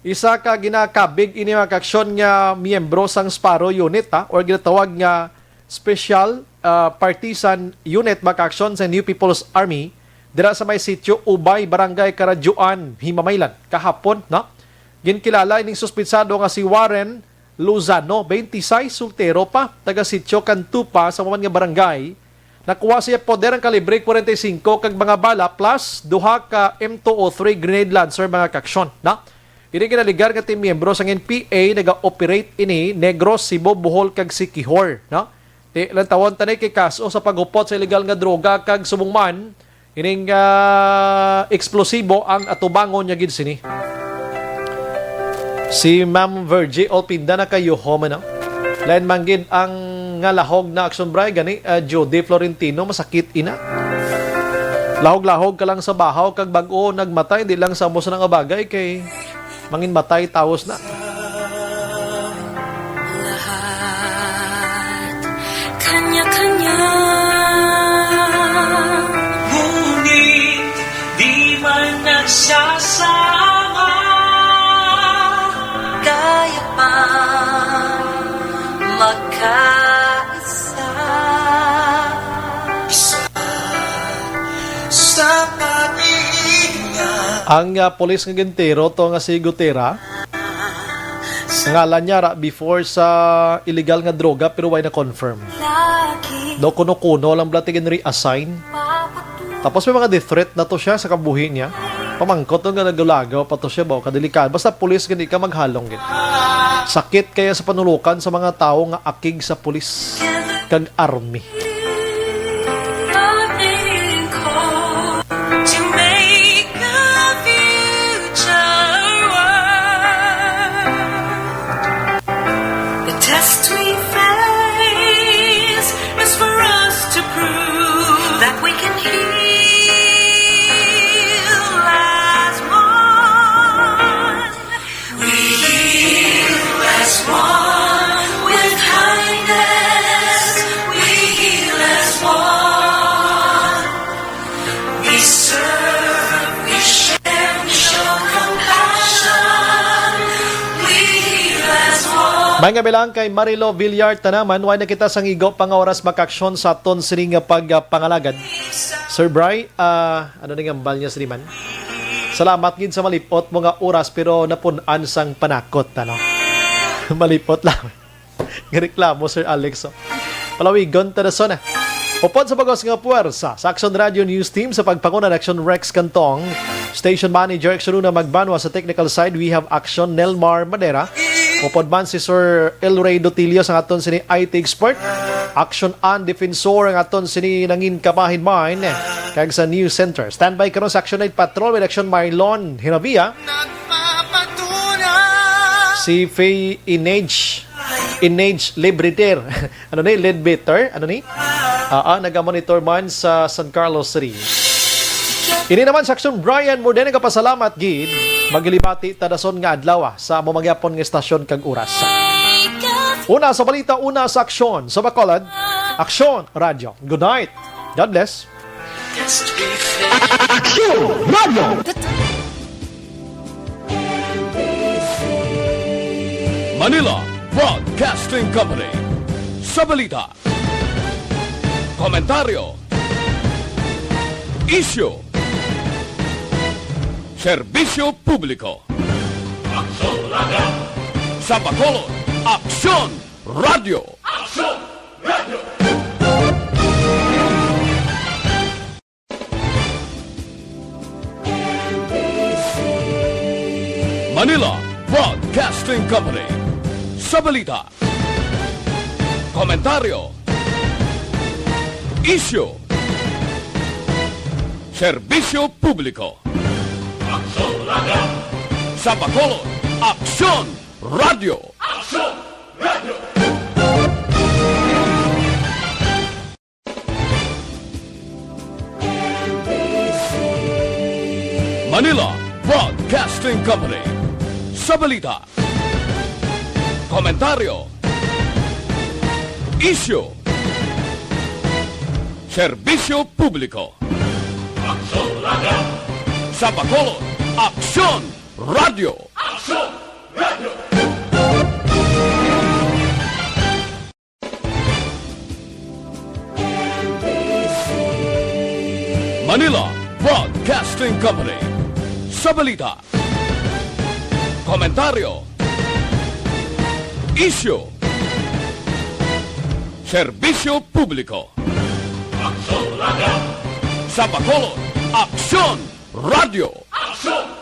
Isa ka ginakabig ini, mga kaaksyon, nga miyembro sang Sparrow Unit, ha, or ginatawag nga Special, ah, Partisan Unit, mga kaaksyon, sa New People's Army, dira sa may sitio Ubay, Barangay Karadyoan, Himamaylan, kahapon, no? Ginkilala ining suspitsado nga si Warren Lozano, twenty-six, soltero pa, taga sitio Cantupa, sa maman nga barangay. Nakuha siya poder ang kalibre forty-five kag mga bala plus duha ka M two oh three grenade launcher, mga kaaksyon, no? Ini ginaligar nga ti miyembro sang N P A, naga-operate ini Negros, Cebu, Bohol kag Siquijor, no? Ti, lantawon ta ni kay kaso sa paghupot sa illegal nga droga kag subong man ining, ah, eksplosibo ang atubangon niya gid sini. Si Ma'am Virgie Olpinda nakayuhom, ano? Lain man gid ang nga lahog na action, Bri, gani, ah, Judy Florentino, masakit ina. Lahog-lahog ka lang sa bahaw kag bag-o nagmatay, di lang sa amo sa nga bagay kay Mangin matay, tawos na. Lahat kanya-kanya. Ngunit di man nagsasama. Kaya pang magkaisa. Sa pag-iingat. Ang, ah, pulis nga gintiro to nga si Gutera. Ngalan niya ra before sa illegal nga droga, pero way na confirm. Daw kuno-kuno lang bala ti ginre-assign. Tapos may mga death threat na to siya sa kabuhi niya. Pamangkot to nga nagalagaw pa to siya, ba, kadelikado. Basta pulis, gani ka maghalong gid. Sakit kaya sa panulokan sa mga tawo nga akig sa pulis kag army. To make a future world. The test we face is for us to prove that we can heal as one. We heal as one with kindness. We heal as one. We serve, we share, we show compassion. We heal as one. May nga bilang kay Marilo Villar Tanaman, way na kita sang igo pa nga oras makaaksyon sa aton sini nga pag, ah, pangalagad. Sir Bry, ah, ano ni nga ambal niya, sini man? Salamat gid sa malipot mo nga oras, pero napun-an sang panakot, ano? Malipot lang. Gareklamo, Sir Alex, oh. Palawigon ta na sona. Upod sa bag-os nga puwersa sa Aksyon Radio News Team sa pagpanguna ni Aksyon Rex Cantong, Station Manager Aksyon Una Magbanwa, sa technical side, we have Aksyon Nelmar Madera. Upod man si Sir El Rey Dotilio sa aton sini I T expert. Aksyon An Defensor ang aton sini nangin kabahin man. Kag sa News Center. Standby karon sa Aksyon Night Patrol with Aksyon Marlon Hinavia. Si Faye Inage. Inage Libriter. Ano ni? Ledbetter? Ano ni? Ah, ah, nagamonitor man sa San Carlos City. Ini naman sa Aksyon, Brian Morden, nagapasalamat gid. Maghilibati ta dason nga adlaw, ah, sa amo mangyapon nga estasyon kag oras. Una sa balita, una sa aksyon. Sa Bacolod, Aksyon Radyo. Good night. God bless. Aksyon Radyo. Manila Broadcasting Company. Sa balita, komentaryo, isyu, serbisyo publiko. Aksyon Radyo. Sa Bacolod, Aksyon Radyo. Aksyon Radyo. Manila Broadcasting Company. Sa balita, komentaryo, isyu, serbisyo publiko. Aksyon Radyo. Sa Bacolod, Aksyon Radyo. Aksyon Radyo. Manila Broadcasting Company. Sa balita, komentaryo, isyu, serbisyo publiko. Aksyon Radyo. Sa Bacolod, Aksyon Radyo. Aksyon Radyo. Manila Broadcasting Company. Sa balita, komentaryo, isyu, serbisyo publiko. Aksyon Radyo. Sa Bacolod, Aksyon Radyo. Aksyon